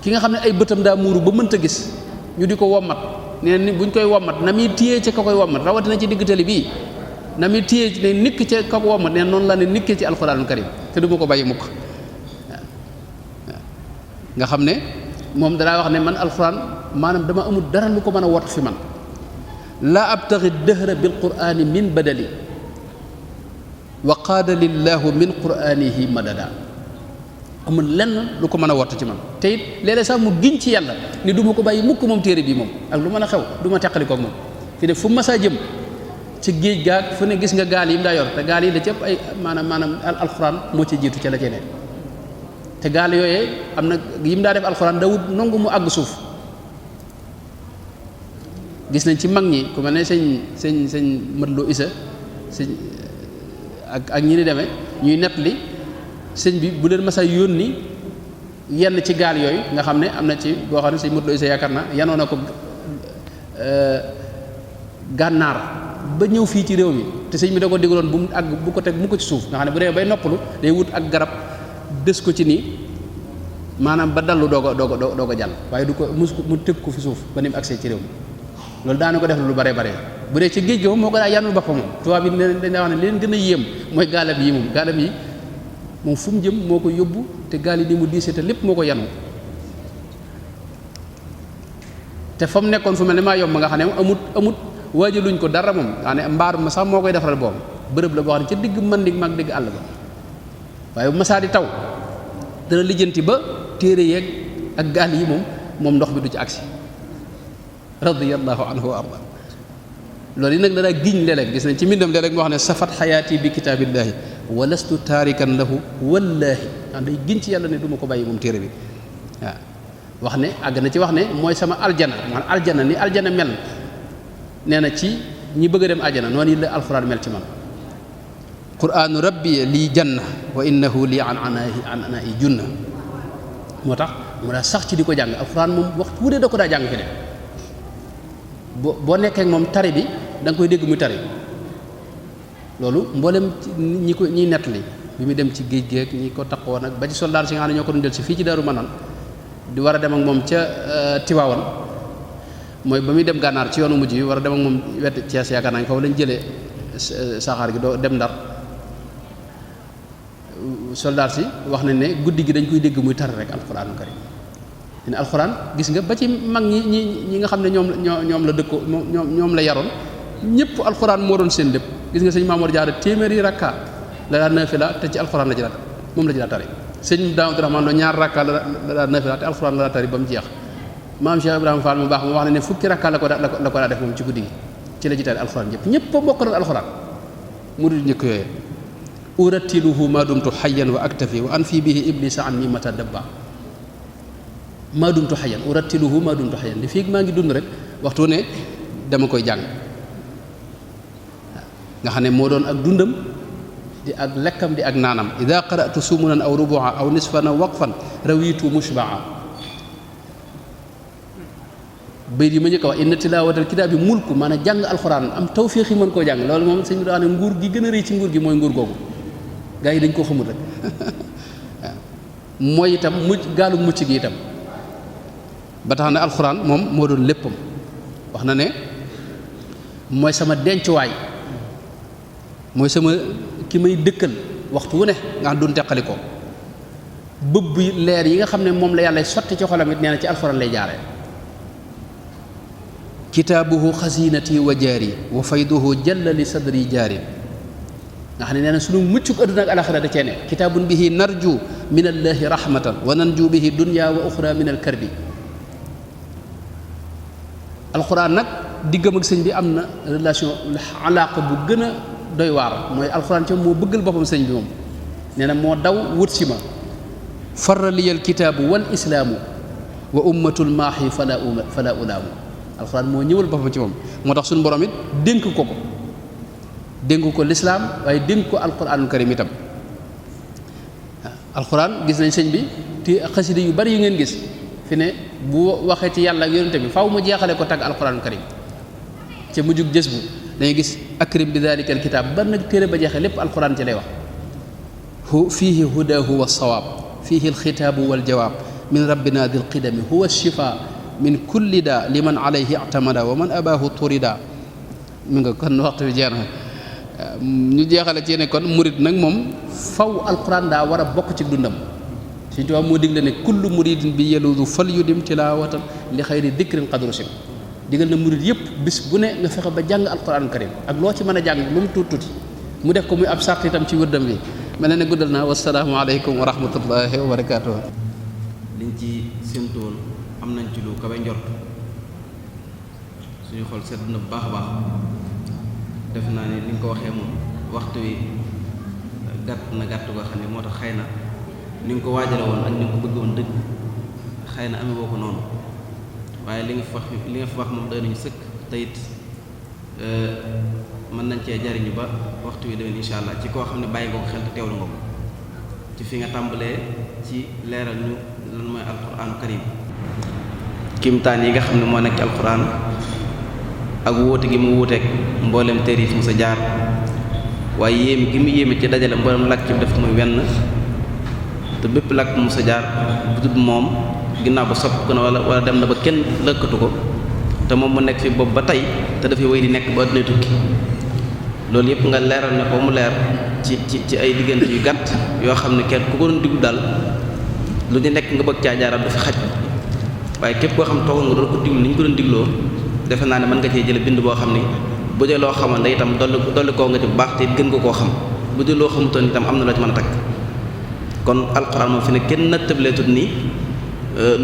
ki nga xam ne ay bëtam daa muuru ba mënta gis ñu di ko wommat nee ni buñ koy wommat na muy téye ca ka koy wommat rawatina ci digg tali bii na muy téye ne nikk ca ka ko wommat nee noonu la ne nikkee ci alxuraanul karim te du ma ko bàyyi mukk waaw nga xam ne moom danaa wax ne man alquran maanaam dama amul dara lu ko mën a wot fi man laa abtaxi dëhra bil qurani min badali wa qaada lillahu min quranihi madada amul lenn lu ko mën a wott ci man te it léeg-léeg sax mu giñ ci yàlla ni du ma ko bàyyi mukk moom téere bii moom ak lu mën a xew du ma teqali koog moom fi ne fu masaa jëm ci géej gaag fu ne gis nga gaal yi mu daa yor te gaal yi da ci ëpp ay maanaam alxuraan moo ci jiitu ca la ci ne te gaal yooyee am na yi mu daa def alxuraan dawut nangu mu àgg suuf gis nañ ci mag ñi ku mel ne sëñ Madlo Isa sëñ ak ñi ni demee ñuy nettali sëñ bi bu leen masa yónni yenn ci gaal yooyu nga xam ne am na ci boo xam ne sëñ Madlo Isa yaakaar na yanoo na ko gànnaar ba ñëw fii ci réew mi te sëñ bi da ko digaloon bu mu àgg bu ko teg mu ko ci suuf nga xam ne bu dee bay noppalu day wut ak garab des ko ci nii maanaam ba dallu doog a jàll waaye du ko mu tëgg ko fi suuf ba ni mu agsee ci réew mi loolu daana ko def lu bare bare bu dee ci géej gi moom moo ko daa yanul boppam moom tubaab yi dañ wax ne li leen gën a yéem mooy gaalab yi moom fu mu jëm moo ko yóbbu te gaal yi ni mu diisee te lépp moo ko yanu te fa mu nekkoon fu mel ne maa yomb nga xam ne amut waajaluñ ko dara moom nga xam ne mbaar ma sax moo koy defaral boobu bërëb la boo xam ne ca digg mandig mag digg àll ba waaye bu masaa di taw dana lijjanti ba téere yeeg ak gaal yi moom ndox bi du ci agsi radiyallahu anhu wa arda loolu yi nag danaa giñ léeg-léeg gis nañ ci mbindam léeg-léeg moo wax ne safat xayaati bi kitaabillahi wa lastu taarikan lahu wallaahi ndax day giñ ci yàlla ne du ma ko bàyyi moom téere bi waaw wax ne àgg na ci wax ne mooy sama aljana maanaam aljana ni aljana mel nee na ci ñi bëgg a dem aljana noonu la alxuraan mel ci man quraanu rabbi lii janna wa innahu lii an anaa'i junna moo tax mu daa sax ci di ko jàng alxuraan moom waxtu wu dee da ko daa jàng fi ne boo nekkee ak moom tari bi da nga koy dégg muy tari loolu mboolem ñiy nettali bi muy dem ci géej géej ñi ko taqoon ak ba ci soldaar si nga xam ne ñoo ko doon jël si fii ci Daaru Manaan di war a dem ak moom ca Tiwaawan mooy ba muy dem gànnaar ci yoonu mujj yi war a dem ak moom wet Cees yaakaar naa foofu lañ jëlee saxaar gi doo dem Ndar soldaar si wax nañ ne guddi gi dañ koy dégg muy tari rek alxuraanu karim ne alxuraan gis nga ba ci mag ñi nga xam ne ñoom la dëkko ñoom la yaroon ñëpp alxuraan moo doon seen lépp gis nga sëñ Maamoor Jaara téeméeri rakka la daa naafila te ci alxuraan la ci daa moom la ci daa tari sëñ Daawud Rahmaan Lo ñaar rakka la daa naafila te alxuraan la daa tari ba mu jeex maam Cheikh Ibrahima Fall mu baax mu wax ne fukki rakka la ko daa def moom ci guddi gi ci la ci tari alxuraan ñëpp a bokk na alxuraan mu dul njëkk yooyee uratiluhu ma dumtu hayyan wa aktafi wa an fi bihi iblisa an mi mata dabba maa dumtu xayan urattiluhu maa dumtu xayan li fii maa ngi dund rek waxtu ne dama koy jàng nga xam ne moo doon ak dundam di ak lekkam di ak naanam ida qara'tu sumunan aw rubu'a aw nisfan aw waqfan rawitu mushba'a bay di ma njëkk a wax inna tilaawatal kitaabi mulku maanaam jàng alxuraan am tawfiix yi mën koo jàng loolu moom sëñ bi daa ne nguur gi gën a rëy ci nguur gi mooy nguur googu gaa yi dañ koo xamul rek waaw mooy itam gaalu mucc gi itam ba tax na alxuraan moom moo doon léppam wax na ne mooy sama dencuwaay mooy sama ki may dëkkal waxtu wu ne nga xam duñ teqali ko bëbb leer yi nga xam ne moom la yàlla sotti ci xolam it nee na ci alxuraan lay jaaree kitaabuhu xasinati wa jaari wa fayduhu jalla li sadri jaari nga xam ne nee na sunu muccuk adduna ak alaxira da cee ne kitaabun bihi narju min allahi rahmatan wa nanju bihi dunya wa uxra min al karbi alxuraan nag diggam ak sëñ bi am na relation alaaka bu gën a doy waar mooy alxuraan ci moo bëggal boppam sëñ bi moom nee na moo daw wut si ma farra liyal kitaabu wal islaamu wa ummatul maahi fala ulaamu alxuraan moo ñëwal boppam ci moom moo tax suñu borom it dénk ko lislaam waaye dénk ko alxuraanul karim itam alxuraan gis nañ sëñ bi te xasida yu bari yu ngeen gis fi ne bu waxee ci yàlla ak yonente bi faaw mu jeexale ko tagg alxuraanul karim ca mujjug jës bu dañuy gis akrim bi dalika al kitaab ba nag téere ba jeexee lépp alxuraan ci lay wax fiihi hudahu wa sawaab fiihi alxitaabu wal jawaab min rabbina dil qidami huwa shifa min kulli daa liman alayhi i'tamada wa man abaahu turida mi nga kon waxtu bi jeex na ñu jeexale ci ne kon murid nag moom faw alxuraan daa war a bokk ci dundam Sëñ Tuubaa moo digle ne kullu muridin bi yeludu fal yudim tilaawatan li xayri dikrin qadru sim digal na murid yëpp bis bu ne nga fexe ba jàng alxuraanul karim ak loo ci mën a jàng lu mu tuuti mu def ko muy ab sart itam ci wërdam bi mel na ne guddal naa wasalaamu aleykum wa rahmatullahi wa barakaatuh. liñ ci séntu woon am nañ ci lu kawe njort suñu xol sedd na bu baax a baax defe naa ni nga ko waxee moom waxtu wi gàtt na gàtt goo xam ne moo tax xëy na ni nga ko waajale woon ak ni nga ko bëgg woon dëgg xëy na amee boo ko noonu waaye li nga fi wax moom doy nañu sëkk te it mën nañ cee jariñu ba waxtu wi déwén insha allah ci koo xam ne bàyyi nga ko xel te teewlu nga ko ci fi nga tàmbalee ci leeral ñu lan mooy alquraanu karim kimtaan yi nga xam ne moo nekk ci alquraan ak wuute gi mu wuuteeg mboolem téere yi fi mu sa jaar waaye yéeme gi mu yéeme ci dajale mboolem làkk ci def muy wenn te bépp làkk mu sa jaar bu dul moom ginnaaw ba sopp ko na wala dem na ba kenn lëkkatu ko te moom mu nekk fi boobu ba tey te dafay wéy di nekk ba àdduna tukki loolu yëpp nga leeral ne ko mu leer ci ay diggante yu gàtt yoo xam ne kenn ku ko doon diglu daal lu ñu nekk nga bëgg caa jaaraat du fi xaj waaye képp koo xam toogoon nga doon ko diglu ni ñu ko doon digloo defe naa ne mën nga cee jële bind boo xam ni bu dee loo xamoon da itam dolli koo nga ci bu baax te gën nga koo xam bu dee loo xamutoon itam am na loo ci mën a takk kon alxuraan moom fi ne kenn na tëbleetut ni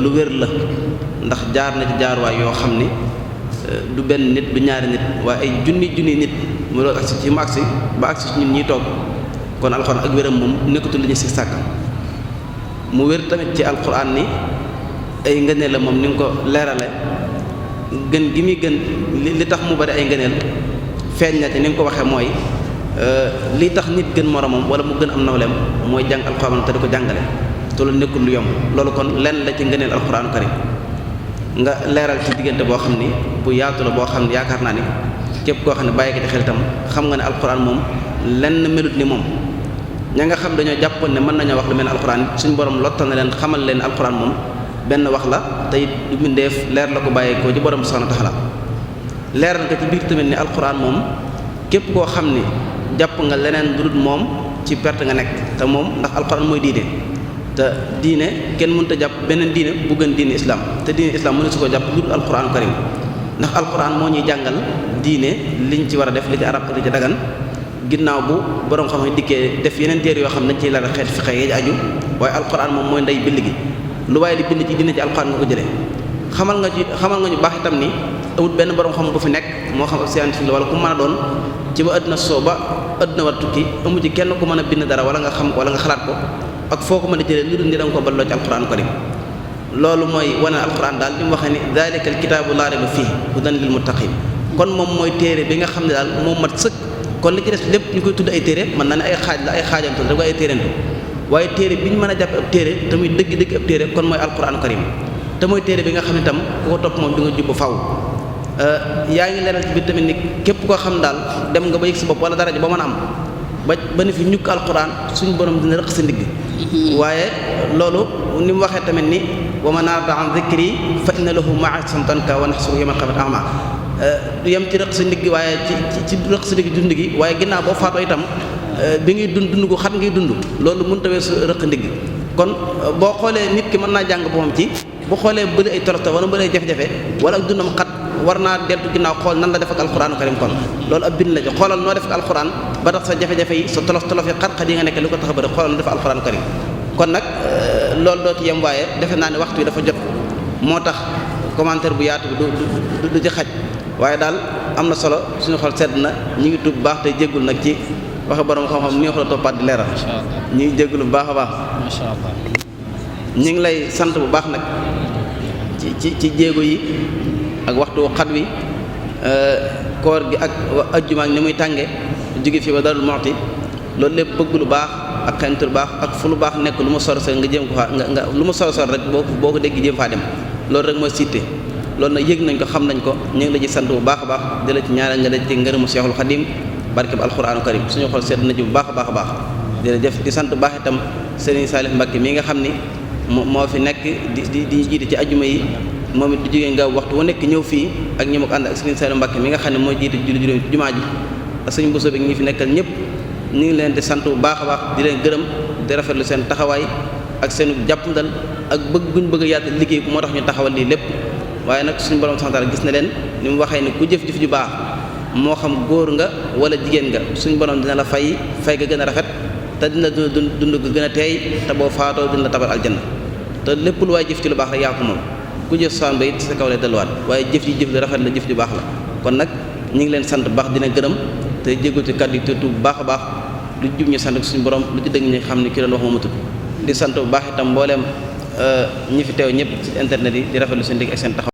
lu wér la ndax jaar na ci jaarwaay yoo xam ni du benn nit du ñaari nit waaye ay junni nit mu loolu agsi ci mu agsi ba agsi ci ñun ñuy toog kon alxuraan ak wéram moom nekkatul li ñu si sàkk mu wér tamit ci alxuraan ni ay ngëneel la moom ni nga ko leerale gën gi muy gën li tax mu bari ay ngëneel feeñ na ci ni nga ko waxee mooy li tax nit gën moromam wala mu gën am nawleem mooy jàng alxuraan te di ko jàngale te loolu nekkul lu yomb loolu kon lenn la ci ngëneel alxuraanu karim nga leeral ci diggante boo xam ni bu yaatu la boo xam ne yaakaar naa ni képp koo xam ne bàyyi ko ci xel itam xam nga ne alxuraan moom lenn melut ni moom ña nga xam dañoo jàppoon ne mën nañoo wax lu mel ne alxuraan suñu borom lottal na leen xamal leen alxuraan moom benn wax la te it du bindeef leer la ko bàyyi ko ci borom subhanahu wa ta'ala leeral nga ci biir tamit ni alxuraan moom képp koo xam ni jàpp nga leneen lu dul moom ci perte nga nekk te moom ndax alxuraan mooy diine te diine kenn mënut a jàpp beneen diine bu gën diine islam te diine islam mënu su ko jàpp lu dul alxuraan karim ndax alxuraan moo ñuy jàngal diine liñ ci war a def li ci arab li ci dagan ginnaaw bu borom xam ne dikkee def yeneen téere yoo xam ne dañ ciy leeral xeet fiqh yi aju waaye alxuraan moom mooy ndey bind gi lu waaye di bind ci diine ci alxuraan nga ko jëlee xamal nga ñu baax itam ni amul benn borom xam bu fi nekk moo xam scientifique la wala ku mën a doon ci ba àdduna soo ba àdduna war tukki amu ci kenn ku mën a bind dara wala nga xam wala nga xalaat ko ak foo ko mën a jëlee lu dul ni da nga ko balloo ci alxuraan karim loolu mooy wane alxuraan daal li mu waxee ni daalika alkitaabu laa rayba fiihi hudan lil muttaqiin kon moom mooy téere bi nga xam ne daal moom mat sëkk kon li ci des lépp ñu koy tudd ay téere mën naa ne ay xaaj la ay xaajantu da ko ay téerentu waaye téere bi ñu mën a jàpp ab téere te muy dëgg ab téere kon mooy alxuraan karim te mooy téere bi nga xam ne tam ku ko topp moom di nga jubbu faw yaa ngi leeral ci biir tamit ni képp koo xam daal dem nga ba yëg sa bopp wala daraja ba mën a am ba ni fi ñukk alxuraan suñu borom dina rëq sa ndigg waaye loolu ni mu waxee tamit ni wa man arada an dhikri fa inna lahu ma'isatan danka wa nahshuruhu yawmal qiyamati a'ma du yem ci rëq sa ndigg waaye ci rëq sa ndigg dund gi waaye ginnaaw boo faatoo itam bi ngay dund gu xat ngay dund loolu mënut a weesu rëq ndigg kon boo xoolee nit ki mën naa jàng boppam ci bu xoolee bëri ay tolof wala bëri ay jafe-jafe wala ak dundam xat war naa deltu ginnaaw xool nan la def ak alxuraanu karim kon loolu ab bind la jox xoolal noo def ak alxuraan ba tax sa jafe-jafe yi sa tolof yi xat-xat yi nga nekk li ko tax a bëri xoolal noo def alxuraanu karim kon nag loolu doo ci yem waaye defe naa ne waxtu yi dafa jot moo tax commentaire bu yaatu bi du ci xaj waaye daal am na solo suñu xol sedd na ñu ngi tuub bu baax tey jéggul nag ci waxe borom xam-xam ni la toppaat di leeral ñu ngi jéggul bu baax a baax masha Allah ñu ngi lay sant bu baax nag ci jéego yi ak waxtu xat wi koor gi ak ajjuma ak ni muy tànge jóge fii ba Darou Moukhty loolu lépp bëgg lu baax ak xeeñtu lu baax ak fu lu baax nekk lu mu sor nga jéem ko faa nga lu mu sor rek boo ko dégg jéem faa dem loolu rek mooy sitte loolu nag yëg nañ ko xam nañ ko ñu ngi la ci sant bu baax a baax di la ci ñaanal nga la ci ngërëmu Seexul Xadim barke bi alxuraanu karim suñu xol seet na ci bu baax a baax a baax jërëjëf di sant bu baax itam Serigne Salif Mbacké mi nga xam ni moo fi nekk di jiite ci ajjuma yi moom it di jógee nga waxtu wu nekk ñëw fii ak ñi ma ko ànd ak Serigne Salif Mbacké mi nga xam ne mooy jiite julli juróom jumaa ji ak sëñ Bousso bi ñi fi nekkal ñëpp ñu ngi leen di sant bu baax a baax di leen gërëm di rafetlu seen taxawaay ak seen jàppandal ak bëgg bëgg a yaatal liggéey moo tax ñu taxawal lii lépp waaye nag suñu borom subhanahu wa ta'ala gis na leen ni mu waxee ni ku jëf-jëf ju baax moo xam góor nga wala jigéen nga suñu borom dina la fay ga gën a rafet te dina dund ga gën a teey te boo faatoo dina la tabal aljanna te lépp lu waaye jëf ci lu baax rek yaa ko moom ku jëf saan ba it sa kaw lay delluwaat waaye jëf ji jëf lu rafet la jëf ju baax la kon nag ñu ngi leen sant bu baax dina gërëm te jégalu ci kàddu yi te bu baax a baax lu jub ñu sant suñu borom lu ci dëgg ñu xam ne ki doon wax moomatul di sant bu baax itam mbooleem ñi fi teew ñëpp ci internet yi di rafetlu seen digg ak seen taxaw